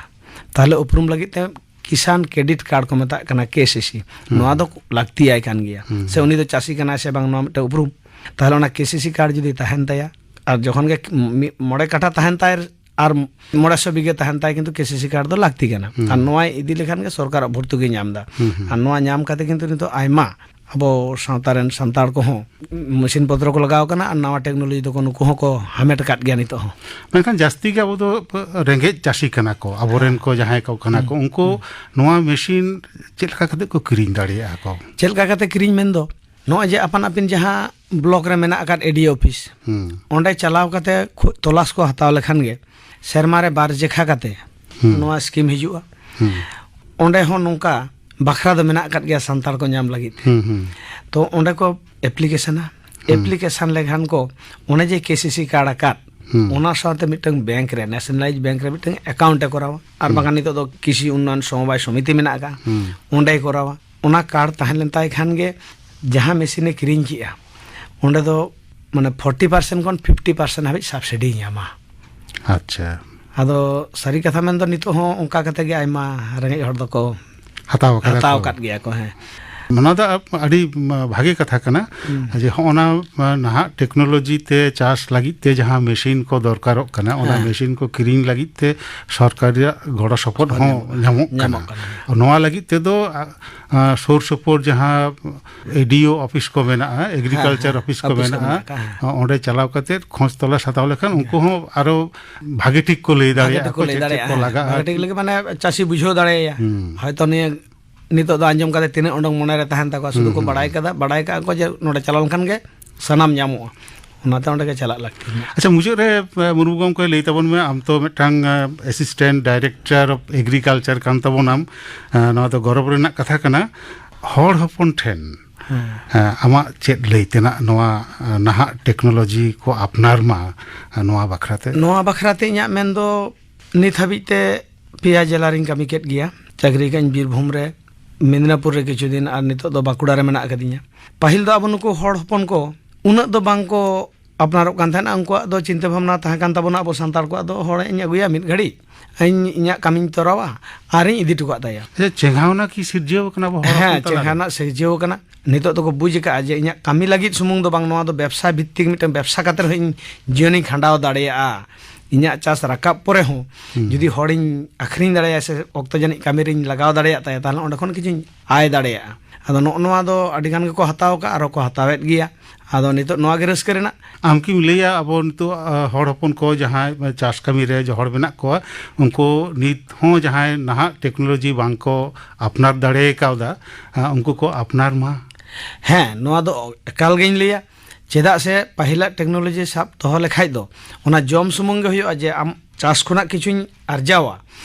ᱛᱟᱦᱚᱞᱮ ᱩᱯᱨᱩᱢ ᱞᱟᱹᱜᱤᱫ ᱛᱮ ᱠᱤᱥᱟᱱ ᱠᱨᱮᱰᱤᱴ ᱠᱟᱨᱰ ᱠᱚ ᱢᱮᱛᱟᱜ ᱠᱟᱱᱟ, ᱠᱮ ᱥᱤ ᱥᱤ, ᱦᱩᱸ᱾ ᱱᱚᱣᱟ ᱫᱚ ᱞᱟᱹᱠᱛᱤᱭᱟᱭ ᱠᱟᱱ ᱜᱮᱭᱟ᱾ ᱦᱩᱸ᱾ ᱥᱮ ᱩᱱᱤ ᱫᱚ ᱪᱟᱹᱥᱤ ᱠᱟᱱᱟᱭ ᱥᱮ ᱵᱟᱝ, ᱱᱚᱣᱟ ᱢᱤᱫᱴᱟᱝ ᱩᱯᱨᱩᱢ᱾ ᱛᱟᱦᱚᱞᱮ ᱚᱱᱟ ᱠᱮ ᱥᱤ ᱥᱤ ᱠᱟᱨᱰ ᱡᱩᱫᱤ ᱛᱟᱦᱮᱱ ᱛᱟᱭᱟ, ᱟᱨ ᱡᱚᱠᱷᱚᱱ ᱜᱮ ᱢᱤᱫ, ᱢᱚᱬᱮ ᱠᱟᱴᱷᱟ ᱛᱟᱦᱮᱱ ᱛᱟᱭ ᱟᱨ ᱢᱚᱬᱮ ᱥᱚ ᱵᱤᱜᱷᱟᱹ ᱛᱟᱦᱮᱱ ᱛᱟᱭ, ᱠᱤᱱᱛᱩ ᱠᱮ ᱥᱤ ᱥᱤ ᱠᱟᱨᱰ ᱫᱚ ᱞᱟᱹᱠᱛᱤ ᱠᱟᱱᱟ᱾ ᱦᱩᱸ᱾ ᱟᱨ ᱱᱚᱣᱟᱭ ᱤᱫᱤ ᱞᱮᱠᱷᱟᱱ ᱜᱮ ᱥᱚᱨᱠᱟᱨᱟᱜ ᱵᱷᱚᱨᱛᱩᱠᱤ ᱧᱟᱢ ᱮᱫᱟ᱾ ᱦᱩᱸ, ᱦᱩᱸ᱾ ᱟᱨ ᱱᱚᱣᱟ ᱧᱟᱢ ᱠᱟᱛᱮ ᱠᱤᱱᱛᱩ ᱱᱤᱛᱚᱜ ᱟᱭᱢᱟ ᱟᱵᱚ ᱥᱟᱶᱛᱟ ᱨᱮᱱ ᱥᱟᱱᱛᱟᱲ ᱠᱚᱦᱚᱸ ᱢᱮᱥᱤᱱ ᱯᱚᱛᱨᱚ ᱠᱚ ᱞᱟᱜᱟᱣ ᱠᱟᱱᱟ, ᱟᱨ ᱱᱟᱣᱟ ᱴᱮᱠᱱᱳᱞᱚᱡᱤ ᱫᱚᱠᱚ ᱱᱩᱠᱩ ᱦᱚᱸᱠᱚ ᱦᱟᱢᱮᱴ ᱟᱠᱟᱫ ᱜᱮᱭᱟ ᱱᱤᱛᱚᱜ ᱦᱚᱸ᱾ ᱢᱮᱱᱠᱷᱟᱱ ᱡᱟᱹᱥᱛᱤ ᱜᱮ ᱟᱵᱚ ᱫᱚ ᱨᱮᱸᱜᱮᱡ ᱪᱟᱹᱥᱤ ᱠᱟᱱᱟ ᱠᱚ, ᱟᱵᱚᱨᱮᱱ ᱦᱮᱸ᱾ ᱠᱚ ᱡᱟᱦᱟᱸᱭ ᱠᱚ ᱠᱟᱱᱟ ᱠᱚ, ᱦᱩᱸ᱾ ᱩᱱᱠᱩ ᱦᱩᱸ᱾ ᱱᱚᱣᱟ ᱢᱮᱥᱤᱱ ᱪᱮᱫ ᱞᱮᱠᱟ ᱠᱟᱛᱮ ᱠᱚ ᱠᱤᱨᱤᱧ ᱫᱟᱲᱮᱭᱟᱜᱼᱟ ᱠᱚ? ᱪᱮᱫ ᱞᱮᱠᱟ ᱠᱟᱛᱮ ᱠᱤᱨᱤᱧ ᱢᱮᱱᱫᱚ, ᱱᱚᱜᱼᱚᱭ ᱡᱮ ᱟᱯᱟᱱ ᱟᱹᱯᱤᱱ ᱡᱟᱦᱟᱸ ᱵᱞᱚᱠ ᱨᱮ ᱢᱮᱱᱟᱜ ᱟᱠᱟᱫ ᱮ ᱰᱤ ᱚᱯᱷᱤᱥ, ᱦᱩᱸ᱾ ᱚᱸᱰᱮ ᱪᱟᱞᱟᱣ ᱠᱟᱛᱮ ᱠᱷᱩ-, ᱛᱚᱞᱟᱥ ᱠᱚ ᱦᱟᱛᱟᱣ ᱞᱮᱠᱷᱟᱱ ᱜᱮ ᱥᱮᱨᱢᱟ ᱨᱮ ᱵᱟᱨ ᱡᱮᱠᱷᱟ ᱠᱟᱛᱮ ᱦᱩᱸ᱾ ᱱᱚᱣᱟ ᱥᱠᱤᱢ ᱦᱤᱡᱩᱜᱼᱟ᱾ ᱦᱩᱸ᱾ ᱚᱸᱰᱮ ᱦᱚᱸ ᱱᱚᱝᱠᱟ ᱵᱟᱠᱷᱨᱟ ᱫᱚ ᱢᱮᱱᱟᱜ ᱟᱠᱟᱫ ᱜᱮᱭᱟ ᱥᱟᱱᱛᱟᱲ ᱠᱚ ᱧᱟᱢ ᱞᱟᱹᱜᱤᱫ ᱛᱮ᱾ ᱦᱩᱸ, ᱦᱩᱸ᱾ ᱛᱚ ᱚᱸᱰᱮ ᱠᱚ ᱮᱯᱞᱤᱠᱮᱥᱚᱱᱟ᱾ ᱦᱩᱸ᱾ ᱮᱯᱞᱤᱠᱮᱥᱚᱱ ᱞᱮᱠᱷᱟᱱ ᱠᱚ ᱚᱱᱮ ᱡᱮ ᱠᱮ ᱥᱤ ᱥᱤ ᱠᱟᱨᱰ ᱟᱠᱟᱫ, ᱦᱩᱸ᱾ ᱚᱱᱟ ᱥᱟᱶᱛᱮ ᱢᱤᱫᱴᱟᱝ ᱵᱮᱝᱠ ᱨᱮ, ᱱᱮᱥᱱᱟᱞᱟᱭᱤᱡᱽ ᱵᱮᱝᱠ ᱨᱮ ᱢᱤᱫᱴᱟᱝ ᱮᱠᱟᱣᱩᱱᱴ ᱮ ᱠᱚᱨᱟᱣᱟ᱾ ᱟᱨ ᱦᱩᱸ᱾ ᱵᱟᱝᱠᱷᱟᱱ ᱱᱤᱛᱚᱜ ᱫᱚ ᱠᱨᱤᱥᱤ ᱩᱱᱱᱚᱭᱚᱱ ᱥᱚᱢᱚᱵᱟᱭ ᱥᱚᱢᱤᱛᱤ ᱢᱮᱱᱟᱜ ᱟᱠᱟᱫ, ᱦᱩᱸ᱾ ᱚᱸᱰᱮᱭ ᱠᱚᱨᱟᱣᱟ᱾ ᱚᱱᱟ ᱠᱟᱨᱰ ᱛᱟᱦᱮᱸ ᱞᱮᱱ ᱛᱟᱭ ᱠᱷᱟᱱ ᱜᱮ ᱡᱟᱦᱟᱸ ᱢᱮᱥᱤᱱᱮ ᱠᱤᱨᱤᱧ ᱠᱮᱜᱼᱟ, ᱚᱸᱰᱮ ᱫᱚ ᱢᱟᱱᱮ ᱯᱷᱳᱨᱴᱤ ᱯᱟᱨᱥᱮᱱᱴ ᱠᱷᱚᱱ ᱯᱷᱤᱯᱴᱤ ᱯᱟᱨᱥᱮᱱᱴ ᱦᱟᱹᱵᱤᱡ ᱥᱟᱵᱥᱤᱰᱤᱭ ᱧᱟᱢᱟ᱾ ᱟᱪᱪᱷᱟ᱾ ᱟᱫᱚ ᱥᱟᱹᱨᱤ ᱠᱟᱛᱷᱟ ᱢᱮᱱᱫᱚ, ᱱᱤᱛᱚᱜ ᱦᱚᱸ ᱚᱱᱠᱟ ᱠᱟᱛᱮ ᱜᱮ ᱟᱭᱢᱟ ᱨᱮᱸᱜᱮᱡ ᱦᱚᱲ ᱫᱚᱠᱚ ᱦᱟᱛᱟᱣ ᱟᱠᱟᱫᱟ ᱦᱟᱛᱟᱣ ᱠᱚ᱾ ᱟᱠᱟᱫ ᱜᱮᱭᱟ ᱠᱚ, ᱦᱮᱸ᱾ ᱚᱱᱟ ᱫᱚ ᱟᱹᱰᱤ ᱵᱷᱟᱜᱮ ᱠᱟᱛᱷᱟ ᱠᱟᱱᱟ᱾ ᱦᱩᱸ᱾ ᱡᱮ ᱦᱚᱸᱜᱼᱚ ᱱᱟ ᱱᱟᱦᱟᱜ ᱴᱮᱠᱱᱳᱞᱚᱡᱤ ᱛᱮ ᱪᱟᱥ ᱞᱟᱹᱜᱤᱫ ᱛᱮ ᱡᱟᱦᱟᱸ ᱢᱮᱥᱤᱱ ᱠᱚ ᱫᱚᱨᱠᱟᱨᱚᱜ ᱠᱟᱱᱟ, ᱚᱱᱟ ᱦᱮᱸ᱾ ᱢᱮᱥᱤᱱ ᱠᱚ ᱠᱤᱨᱤᱧ ᱞᱟᱹᱜᱤᱫ ᱛᱮ ᱥᱚᱨᱠᱟᱨ ᱨᱮᱭᱟᱜ ᱜᱚᱲᱚ ᱥᱚᱯᱚᱦᱚᱫ ᱦᱚᱸ ᱦᱚᱸ ᱧᱟᱢᱚᱜ ᱠᱟᱱᱟ᱾ ᱧᱟᱢᱚᱜ ᱠᱟᱱᱟ᱾ ᱱᱚᱣᱟ ᱞᱟᱹᱜᱤᱫ ᱛᱮᱫᱚ, ᱟ, ᱟ, ᱥᱩᱨ ᱥᱩᱯᱩᱨ ᱡᱟᱦᱟᱸ ᱮ ᱰᱤ ᱳ ᱚᱯᱷᱤᱥ ᱠᱚ ᱢᱮᱱᱟᱜᱼᱟ, ᱮᱜᱽᱨᱤᱠᱟᱞᱪᱟᱨ ᱦᱮᱸ, ᱦᱮᱸ᱾ ᱚᱯᱷᱤᱥ ᱠᱚ ᱚᱯᱷᱤᱥ ᱠᱚ ᱢᱮᱱᱟᱜᱼᱟ, ᱢᱮᱱᱟᱜ ᱟᱠᱟᱫ, ᱦᱮᱸ᱾ ᱚᱸᱰᱮ ᱪᱟᱞᱟᱣ ᱠᱟᱛᱮ ᱠᱷᱚᱡᱽ ᱛᱚᱞᱟᱥ ᱦᱟᱛᱟᱣ ᱞᱮᱠᱷᱟᱱ ᱩᱱᱠᱩ ᱦᱚᱸ ᱟᱨᱚ ᱵᱷᱟᱜᱮ ᱴᱷᱤᱠ ᱠᱚ ᱞᱟᱹᱭ ᱵᱷᱟᱜᱮ ᱫᱟᱲᱮᱭᱟᱜᱼᱟ ᱴᱷᱤᱠ ᱠᱚ ᱠᱚ ᱞᱟᱹᱭ ᱪᱮᱫ ᱪᱮᱫ ᱫᱟᱲᱮᱭᱟᱜᱼᱟ, ᱠᱚ ᱦᱮᱸ᱾ ᱞᱟᱜᱟᱜᱼᱟ᱾ ᱵᱷᱟᱜᱮ ᱴᱷᱤᱠ ᱞᱟᱹᱜᱤᱫ ᱢᱟᱱᱮ ᱪᱟᱹᱥᱤ ᱵᱩᱡᱷᱟᱹᱣ ᱫᱟᱲᱮᱭᱟᱭᱟ᱾ ᱦᱩᱸ᱾ ᱦᱚᱭᱛᱚ ᱱᱤᱭᱟᱹ ᱱᱤᱛᱚᱜ ᱫᱚ ᱟᱸᱡᱚᱢ ᱠᱟᱛᱮ ᱛᱤᱱᱟᱹᱜ ᱩᱰᱩᱝ ᱢᱚᱱᱮᱨᱮ ᱛᱟᱦᱮᱱ ᱛᱟᱠᱚᱣᱟ, ᱥᱩᱫᱷᱩ ᱦᱩᱸ, ᱠᱚ ᱦᱩᱸ, ᱵᱟᱲᱟᱭ ᱦᱩᱸ᱾ ᱠᱟᱫᱟ, ᱵᱟᱲᱟᱭ ᱠᱟᱜᱼᱟ ᱠᱚ ᱡᱮ ᱱᱚᱰᱮ ᱪᱟᱞᱟᱣ ᱞᱮᱱᱠᱷᱟᱱ ᱜᱮ ᱥᱟᱱᱟᱢ ᱧᱟᱢᱚᱜᱼᱟ, ᱚᱱᱟᱛᱮ ᱚᱸᱰᱮ ᱜᱮ ᱪᱟᱞᱟᱜ ᱞᱟᱹᱠᱛᱤ ᱢᱮᱱᱟᱜᱼᱟ᱾ ᱟᱪᱪᱷᱟ, ᱢᱩᱪᱟᱹᱫ ᱨᱮ, ᱮ, ᱢᱩᱨᱢᱩ ᱜᱚᱢᱠᱮ, ᱞᱟᱹᱭ ᱛᱟᱵᱚᱱ ᱢᱮ, ᱟᱢ ᱛᱚ ᱢᱤᱫᱴᱟᱝ, ᱮ, ᱮᱥᱤᱥᱴᱮᱱᱴ ᱰᱟᱭᱨᱮᱠᱴᱚᱨ ᱚᱯᱷ ᱮᱜᱽᱨᱤᱠᱟᱞᱪᱟᱨ ᱠᱟᱱ ᱛᱟᱵᱚᱱᱟᱢ, ᱮ, ᱱᱚᱣᱟ ᱫᱚ ᱜᱚᱨᱚᱵᱽ ᱨᱮᱱᱟᱜ ᱠᱟᱛᱷᱟ ᱠᱟᱱᱟ᱾ ᱦᱚᱲ ᱦᱚᱯᱚᱱ ᱴᱷᱮᱱ ᱦᱮᱸ᱾ ᱦᱮᱸ, ᱟᱢᱟᱜ ᱪᱮᱫ ᱞᱟᱹᱭ ᱛᱮᱱᱟᱜ ᱱᱚᱣᱟ, ᱮ, ᱱᱟᱦᱟᱜ ᱴᱮᱠᱱᱳᱞᱚᱡᱤ ᱠᱚ ᱟᱯᱱᱟᱨ ᱢᱟ, ᱮ, ᱱᱚᱣᱟ ᱵᱟᱠᱷᱨᱟ ᱛᱮ? ᱱᱚᱣᱟ ᱵᱟᱠᱷᱨᱟ ᱛᱮ ᱤᱧᱟᱹᱜ ᱢᱮᱱ ᱫᱚ, ᱱᱤᱛ ᱦᱟᱹᱵᱤᱡ ᱛᱮ ᱯᱮᱭᱟ ᱡᱮᱞᱟ ᱨᱤᱧ ᱠᱟᱹᱢᱤ ᱠᱮᱫ ᱜᱮᱭᱟ᱾ ᱪᱟᱹᱠᱨᱤ ᱠᱟᱜ ᱟᱹᱧ ᱵᱤᱨᱵᱷᱩᱢ ᱨᱮ, ᱢᱮᱫᱽᱱᱟᱯᱩᱨ ᱨᱮ ᱠᱤᱪᱷᱩ ᱫᱤᱱ, ᱟᱨ ᱱᱤᱛᱚᱜ ᱫᱚ ᱵᱟᱸᱠᱩᱲᱟ ᱨᱮ ᱢᱮᱱᱟᱜ ᱟᱠᱟᱫᱤᱧᱟ᱾ ᱯᱟᱹᱦᱤᱞ ᱫᱚ ᱟᱵᱚ ᱱᱩᱠᱩ ᱦᱚᱲ ᱦᱚᱯᱚᱱ ᱠᱚ ᱩᱱᱟᱹᱜ ᱫᱚ ᱵᱟᱝ ᱠᱚ ᱟᱯᱱᱟᱨᱚᱜ ᱠᱟᱱ ᱛᱟᱦᱮᱱᱟ᱾ ᱩᱱᱠᱩᱣᱟᱜ ᱫᱚ ᱪᱤᱱᱛᱟᱹ ᱵᱷᱟᱵᱽᱱᱟ ᱛᱟᱦᱮᱸ ᱠᱟᱱ ᱛᱟᱵᱚᱱᱟ, ᱟᱵᱚ ᱥᱟᱱᱛᱟᱲ ᱠᱚᱣᱟᱜ ᱫᱚ, "ᱦᱚᱲ ᱤᱧ ᱟᱹᱜᱩᱭᱟ ᱢᱤᱫ ᱜᱷᱟᱹᱲᱤᱡ, ᱤᱧ ᱤᱧᱟᱹᱜ ᱠᱟᱹᱢᱤᱧ ᱛᱚᱨᱟᱣᱟ ᱟᱨᱤᱧ ᱤᱫᱤ ᱦᱚᱴᱚ ᱠᱟᱜ ᱛᱟᱭᱟ᱾" ᱟᱪᱪᱷᱟ, ᱪᱮᱸᱜᱷᱟᱣᱱᱟ ᱠᱤ ᱥᱤᱨᱡᱟᱹᱣ ᱟᱠᱟᱱᱟ ᱟᱵᱚ ᱦᱚᱲ ᱦᱮᱸ, ᱦᱚᱯᱚᱱ ᱛᱟᱞᱟᱨᱮ? ᱪᱮᱸᱜᱷᱟᱣᱱᱟ ᱥᱤᱨᱡᱟᱹᱣ ᱟᱠᱟᱱᱟ᱾ ᱱᱤᱛᱚᱜ ᱫᱚᱠᱚ ᱵᱩᱡᱽ ᱟᱠᱟᱫᱼᱟ ᱡᱮ ᱤᱧᱟᱹᱜ ᱠᱟᱹᱢᱤ ᱞᱟᱹᱜᱤᱫ ᱥᱩᱢᱩᱝ ᱫᱚ ᱵᱟᱝ, ᱱᱚᱣᱟ ᱫᱚ ᱵᱮᱵᱽᱥᱟ ᱵᱷᱤᱛᱛᱤᱠ ᱢᱤᱫᱴᱟᱝ ᱵᱮᱵᱽᱥᱟ ᱠᱟᱛᱮ ᱨᱮᱦᱚᱸ ᱤᱧ ᱡᱤᱭᱚᱱᱤᱧ ᱠᱷᱟᱸᱰᱟᱣ ᱫᱟᱲᱮᱭᱟᱜᱼᱟ᱾ ᱤᱧᱟᱹᱜ ᱪᱟᱥ ᱨᱟᱠᱟᱵ ᱯᱚᱨᱮ ᱦᱚᱸ ᱦᱩᱸ᱾ ᱡᱩᱫᱤ ᱦᱚᱲᱤᱧ ᱟᱹᱠᱷᱨᱤᱧ ᱫᱟᱲᱮᱭᱟᱭᱟ ᱥᱮ ᱚᱠᱛᱚ ᱡᱟᱹᱱᱤᱡ ᱠᱟᱹᱢᱤ ᱨᱤᱧ ᱞᱟᱜᱟᱣ ᱫᱟᱲᱮᱭᱟᱜ ᱛᱟᱭᱟ, ᱛᱟᱦᱚᱞᱮ ᱚᱸᱰᱮ ᱠᱷᱚᱱ ᱠᱤᱪᱷᱩᱧ ᱟᱭ ᱫᱟᱲᱮᱭᱟᱜᱼᱟ᱾ ᱟᱫᱚ ᱱᱚᱜᱼᱚ ᱱᱚᱣᱟ ᱫᱚ ᱟᱹᱰᱤ ᱜᱟᱱ ᱜᱮᱠᱚ ᱦᱟᱛᱟᱣ ᱟᱠᱟᱫ, ᱟᱨᱚ ᱠᱚ ᱦᱟᱛᱟᱣᱮᱫ ᱜᱮᱭᱟ᱾ ᱟᱫᱚ ᱱᱤᱛᱚᱜ ᱱᱚᱣᱟ ᱜᱮ ᱨᱟᱹᱥᱠᱟᱹ ᱨᱮᱱᱟᱜ᱾ ᱟᱢ ᱠᱤᱢ ᱞᱟᱹᱭᱟ, ᱟᱵᱚ ᱱᱤᱛᱚᱜ, ᱟ, ᱦᱚᱲ ᱦᱚᱯᱚᱱ ᱠᱚ ᱡᱟᱦᱟᱸᱭ ᱪᱟᱥ ᱠᱟᱹᱢᱤ ᱨᱮ ᱡᱚᱦᱚᱲ ᱢᱮᱱᱟᱜ ᱠᱚᱣᱟ, ᱩᱱᱠᱩ ᱱᱤᱛ ᱦᱚᱸ ᱡᱟᱦᱟᱸᱭ ᱱᱟᱦᱟᱜ ᱴᱮᱠᱱᱳᱞᱚᱡᱤ ᱵᱟᱝ ᱠᱚ ᱟᱯᱱᱟᱨ ᱫᱟᱲᱮ ᱠᱟᱣᱫᱟ, ᱟ, ᱩᱱᱠᱩ ᱠᱚ ᱟᱯᱱᱟᱨ ᱢᱟ? ᱦᱮᱸ, ᱱᱚᱣᱟ ᱫᱚ ᱮᱠᱟᱞ ᱜᱤᱧ ᱞᱟᱹᱭᱟ᱾ ᱪᱮᱫᱟᱜ ᱥᱮ ᱯᱟᱹᱦᱤᱞᱟᱜ ᱴᱮᱠᱱᱳᱞᱚᱡᱤ ᱥᱟᱵ ᱫᱚᱦᱚ ᱞᱮᱠᱷᱟᱡ ᱫᱚ ᱚᱱᱟ ᱡᱚᱢ ᱥᱩᱢᱩᱝ ᱜᱮ ᱦᱩᱭᱩᱜᱼᱟ, ᱡᱮ ᱟᱢ ᱪᱟᱥ ᱠᱷᱚᱱᱟᱜ ᱠᱤᱪᱷᱩᱧ ᱟᱨᱡᱟᱣᱟ,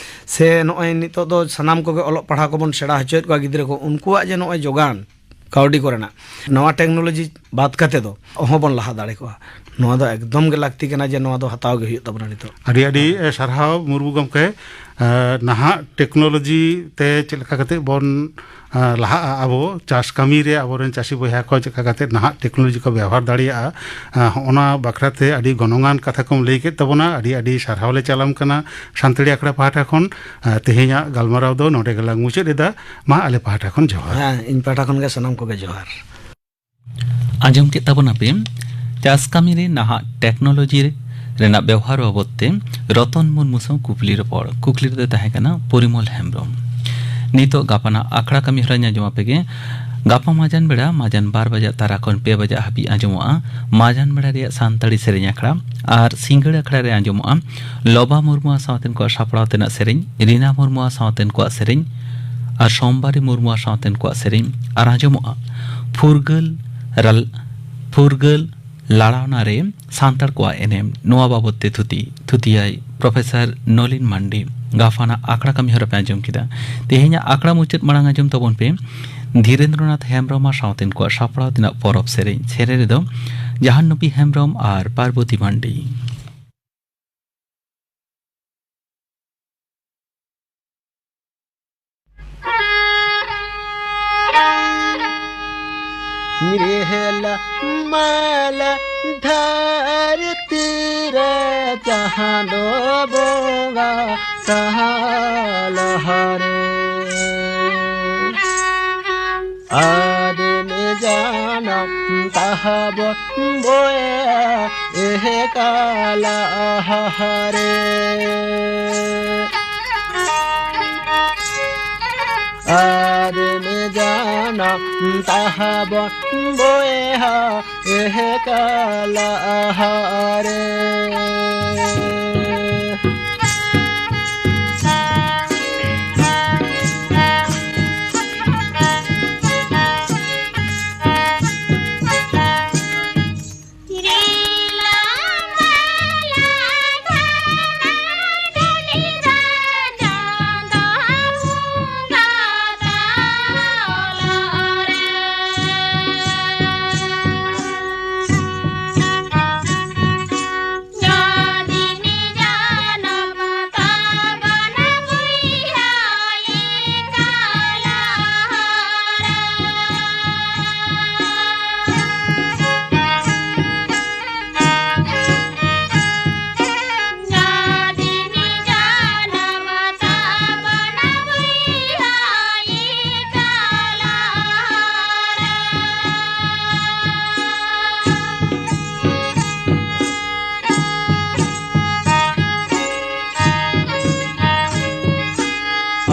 ᱥᱮ ᱱᱚᱜᱼᱚᱭ ᱱᱤᱛᱚᱜ ᱫᱚ ᱥᱟᱱᱟᱢ ᱠᱚᱜᱮ ᱚᱞᱚᱜ ᱯᱟᱲᱦᱟᱣ ᱠᱚᱵᱚᱱ ᱥᱮᱬᱟ ᱦᱚᱪᱚᱭᱮᱫ ᱠᱚᱣᱟ ᱜᱤᱫᱽᱨᱟᱹ ᱠᱚ, ᱩᱱᱠᱩᱣᱟᱜ ᱡᱮ ᱱᱚᱜᱼᱚᱭ ᱡᱚᱜᱟᱱ ᱠᱟᱹᱣᱰᱤ ᱠᱚᱨᱮᱱᱟᱜ, ᱱᱚᱣᱟ ᱴᱮᱠᱱᱳᱞᱚᱡᱤ ᱵᱟᱫ ᱠᱟᱛᱮ ᱫᱚ ᱚᱦᱚᱸ ᱵᱚᱱ ᱞᱟᱦᱟ ᱫᱟᱲᱮ ᱠᱚᱜᱼᱟ᱾ ᱱᱚᱣᱟ ᱫᱚ ᱮᱠᱫᱚᱢ ᱜᱮ ᱞᱟᱹᱠᱛᱤ ᱠᱟᱱᱟ ᱡᱮ ᱱᱚᱣᱟ ᱫᱚ ᱦᱟᱛᱟᱣ ᱜᱮ ᱦᱩᱭᱩᱜ ᱛᱟᱵᱚᱱᱟ ᱱᱤᱛᱚᱜ᱾ ᱟᱹᱰᱤ ᱟᱹᱰᱤ, ᱮ, ᱥᱟᱨᱦᱟᱣ ᱢᱩᱨᱢᱩ ᱜᱚᱢᱠᱮ᱾ ᱮ, ᱱᱟᱦᱟᱜ ᱴᱮᱠᱱᱳᱞᱚᱡᱤ ᱛᱮ ᱪᱮᱫ ᱞᱮᱠᱟ ᱠᱟᱛᱮ ᱵᱚᱱ, ᱮ, ᱞᱟᱦᱟᱜᱼᱟ, ᱟᱵᱚ ᱪᱟᱥ ᱠᱟᱹᱢᱤ ᱨᱮ ᱟᱵᱚᱨᱮᱱ ᱪᱟᱹᱥᱤ ᱵᱚᱭᱦᱟ ᱠᱚ ᱪᱮᱫ ᱞᱮᱠᱟ ᱠᱟᱛᱮ ᱱᱟᱦᱟᱜ ᱴᱮᱠᱱᱳᱞᱚᱡᱤ ᱠᱚ ᱵᱮᱣᱦᱟᱨ ᱫᱟᱲᱮᱭᱟᱜᱼᱟ, ᱮ, ᱦᱚᱸᱜᱼᱚ ᱱᱟ ᱵᱟᱠᱷᱨᱟ ᱛᱮ ᱟᱹᱰᱤ ᱜᱚᱱᱚᱝᱟᱱ ᱠᱟᱛᱷᱟ ᱠᱚᱢ ᱞᱟᱹᱭ ᱠᱮᱫ ᱛᱟᱵᱚᱱᱟ᱾ ᱟᱹᱰᱤ ᱟᱹᱰᱤ ᱥᱟᱨᱦᱟᱣ ᱞᱮ ᱪᱟᱞᱟᱢ ᱠᱟᱱᱟ ᱥᱟᱱᱛᱟᱲᱤ ᱟᱠᱷᱲᱟ ᱯᱟᱦᱴᱟ ᱠᱷᱚᱱ᱾ ᱮ, ᱛᱮᱦᱮᱧᱟᱜ ᱜᱟᱞᱢᱟᱨᱟᱣ ᱫᱚ ᱱᱚᱰᱮ ᱜᱮᱞᱟᱝ ᱢᱩᱪᱟᱹᱫ ᱮᱫᱟ᱾ ᱢᱟ ᱟᱞᱮ ᱯᱟᱦᱴᱟ ᱠᱷᱚᱱ ᱡᱚᱦᱟᱨ᱾ ᱦᱮᱸ, ᱤᱧ ᱯᱟᱦᱴᱟ ᱠᱷᱚᱱ ᱜᱮ ᱥᱟᱱᱟᱢ ᱠᱚᱜᱮ ᱡᱚᱦᱟᱨ᱾ ᱟᱸᱡᱚᱢ ᱠᱮᱫ ᱛᱟᱵᱚᱱᱟᱯᱮ ᱪᱟᱥ ᱠᱟᱹᱢᱤ ᱨᱮ ᱱᱟᱦᱟᱜ ᱴᱮᱠᱱᱳᱞᱚᱡᱤ ᱨᱮᱱᱟᱜ ᱵᱮᱣᱦᱟᱨ ᱵᱟᱵᱚᱫ ᱛᱮ ᱨᱚᱛᱚᱱ ᱢᱩᱨᱢᱩ ᱥᱟᱶ ᱠᱩᱠᱞᱤ ᱨᱚᱯᱚᱲ᱾ ᱠᱩᱠᱞᱤ ᱨᱮᱫᱚ ᱛᱟᱦᱮᱸ ᱠᱟᱱᱟ ᱯᱚᱨᱤᱢᱚᱞ ᱦᱮᱢᱵᱨᱚᱢ᱾ ᱱᱤᱛᱚᱜ ᱜᱟᱯᱟᱱᱟᱜ ᱟᱠᱷᱲᱟ ᱠᱟᱹᱢᱤ ᱦᱚᱨᱟ ᱟᱸᱡᱚᱢ ᱟᱯᱮ ᱜᱮ᱾ ᱜᱟᱯᱟ ᱢᱟᱡᱟᱱ ᱵᱮᱲᱟ, ᱢᱟᱡᱟᱱ ᱵᱟᱨ ᱵᱟᱡᱟᱜ ᱛᱟᱨᱟ ᱠᱷᱚᱱ ᱯᱮ ᱵᱟᱡᱟᱜ ᱦᱟᱹᱵᱤᱡ ᱟᱸᱡᱚᱢᱚᱜᱼᱟ ᱢᱟᱡᱟᱱ ᱵᱮᱲᱟ ᱨᱮᱭᱟᱜ ᱥᱟᱱᱛᱟᱲᱤ ᱥᱮᱨᱮᱧ ᱟᱠᱷᱲᱟ᱾ ᱟᱨ ᱥᱤᱸᱜᱟᱹᱲ ᱟᱠᱷᱲᱟ ᱨᱮ ᱟᱸᱡᱚᱢᱚᱜᱼᱟ ᱞᱚᱵᱟ ᱢᱩᱨᱢᱩ ᱟᱨ ᱥᱟᱶᱛᱮᱱ ᱠᱚᱣᱟᱜ ᱥᱟᱯᱲᱟᱣ ᱛᱮᱱᱟᱜ ᱥᱮᱨᱮᱧ, ᱨᱤᱱᱟ ᱢᱩᱨᱢᱩ ᱟᱨ ᱥᱟᱶᱛᱮᱱ ᱠᱚᱣᱟᱜ ᱥᱮᱨᱮᱧ, ᱟᱨ ᱥᱳᱢᱵᱟᱨᱤ ᱢᱩᱨᱢᱩ ᱟᱨ ᱥᱟᱶᱛᱮᱱ ᱠᱚᱣᱟᱜ ᱥᱮᱨᱮᱧ᱾ ᱟᱨ ᱟᱸᱡᱚᱢᱚᱜᱼᱟ ᱯᱷᱩᱨᱜᱟᱹᱞ ᱨᱟᱞ-, ᱯᱷᱩᱨᱜᱟᱹᱞ ᱞᱟᱲᱟᱣᱱᱟ ᱨᱮ ᱥᱟᱱᱛᱟᱲ ᱠᱚᱣᱟᱜ ᱮᱱᱮᱢ, ᱱᱚᱣᱟ ᱵᱟᱵᱚᱛ ᱛᱮ ᱛᱷᱩᱛᱤ᱾ ᱛᱷᱩᱛᱤᱭᱟᱭ ᱯᱨᱚᱯᱷᱮᱥᱚᱨ ᱱᱚᱞᱤᱱ ᱢᱟᱱᱰᱤ᱾ ᱜᱟᱯᱟᱱᱟᱜ ᱟᱠᱷᱲᱟ ᱠᱟᱹᱢᱤ ᱦᱚᱨᱟ ᱯᱮ ᱟᱸᱡᱚᱢ ᱠᱮᱫᱟ᱾ ᱛᱮᱦᱮᱧᱟᱜ ᱟᱠᱷᱲᱟ ᱢᱩᱪᱟᱹᱫ ᱢᱟᱲᱟᱝ ᱟᱸᱡᱚᱢ ᱛᱟᱵᱚᱱ ᱯᱮ ᱫᱷᱤᱨᱮᱱᱫᱨᱚᱱᱟᱛᱷ ᱦᱮᱢᱵᱽᱨᱚᱢ ᱟᱨ ᱥᱟᱶᱛᱮᱱ ᱠᱚᱣᱟᱜ ᱥᱟᱯᱲᱟᱣ ᱛᱮᱱᱟᱜ ᱯᱚᱨᱚᱵᱽ ᱥᱮᱨᱮᱧ᱾ ᱥᱮᱨᱮᱧ ᱨᱮᱫᱚ ᱡᱟᱦᱟᱱ ᱱᱩᱯᱤ ᱦᱮᱢᱵᱽᱨᱚᱢ ᱟᱨ ᱯᱟᱨᱵᱚᱛᱤ ᱢᱟᱱᱰᱤ᱾ ᱨᱤᱦᱞᱟ ᱢᱟᱞᱟ ᱫᱷᱟᱹᱨᱛᱤ ᱨᱮ ᱪᱟᱸᱫᱚ ᱵᱚᱸᱜᱟ ᱛᱟᱦᱟ ᱞᱟᱦᱟᱨᱮ᱾ ᱟᱫᱢᱤ ᱡᱟᱱᱟᱢ ᱛᱟᱦᱟᱵᱚᱱ ᱵᱚᱭᱟ ᱮᱦ ᱠᱟᱞᱟ ᱟᱦᱟᱨᱮ᱾ ᱟᱫᱢᱤ ᱡᱟᱱᱟᱢ ᱛᱟᱦᱟᱵᱚᱱ ᱵᱚᱭᱦᱟ ᱮᱦ ᱠᱟᱞᱟ ᱟᱦᱟᱨᱮ᱾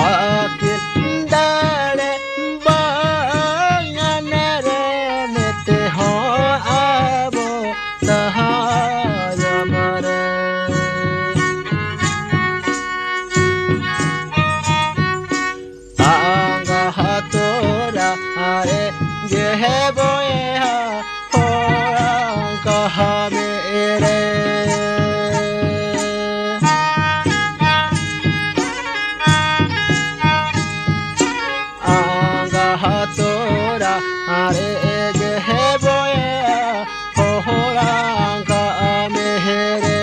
ᱟᱹᱠᱤᱞ ᱫᱟᱲᱮ ᱵᱟᱝᱟᱱ ᱨᱮ ᱱᱤᱛ ᱦᱚᱸ ᱟᱵᱚ ᱛᱟᱦᱟᱭᱟᱢ ᱨᱮ᱾ ᱟᱸᱜᱟ ᱦᱟᱛᱚᱨᱟ ᱨᱮ ᱜᱮ ᱵᱚᱭᱦᱟ ᱦᱚᱲᱟᱝ ᱠᱟᱦᱟ ᱢᱮᱨᱮ᱾ ᱟᱸᱜᱟ ᱦᱟᱛᱚᱨᱟ ᱟᱨᱮ ᱜᱮ ᱦᱮ ᱵᱚᱭᱟ ᱦᱚᱦᱚᱲᱟᱝ ᱠᱟᱜ ᱢᱮ ᱦᱮ ᱨᱮ᱾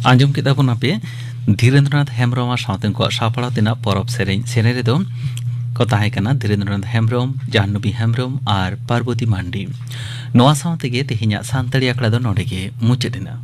ᱟᱸᱡᱚᱢ ᱠᱮᱫᱟ ᱵᱚᱱ ᱟᱯᱮ ᱫᱷᱤᱨᱮᱱᱫᱨᱚᱱᱟᱛᱷ ᱦᱮᱢᱵᱨᱚᱢ ᱟᱨ ᱥᱟᱶᱛᱮ ᱩᱱᱠᱩᱣᱟᱜ ᱥᱟᱯᱲᱟᱣ ᱛᱮᱱᱟᱜ ᱯᱚᱨᱚᱵᱽ ᱥᱮᱨᱮᱧ᱾ ᱥᱮᱨᱮᱧ ᱨᱮᱫᱚ ᱠᱚ ᱛᱟᱦᱮᱸ ᱠᱟᱱᱟ ᱫᱷᱤᱨᱮᱱᱫᱨᱚᱱᱟᱛᱷ ᱦᱮᱢᱵᱨᱚᱢ, ᱡᱟᱦᱱᱚᱵᱤ ᱦᱮᱢᱵᱨᱚᱢ ᱟᱨ ᱯᱟᱨᱵᱚᱛᱤ ᱢᱟᱱᱰᱤ᱾ ᱱᱚᱣᱟ ᱥᱟᱶ ᱛᱮᱜᱮ ᱛᱮᱦᱮᱧᱟᱜ ᱥᱟᱱᱛᱟᱲᱤ ᱟᱠᱷᱲᱟ ᱫᱚ ᱱᱚᱰᱮ ᱜᱮ ᱢᱩᱪᱟᱹᱫ ᱮᱱᱟ᱾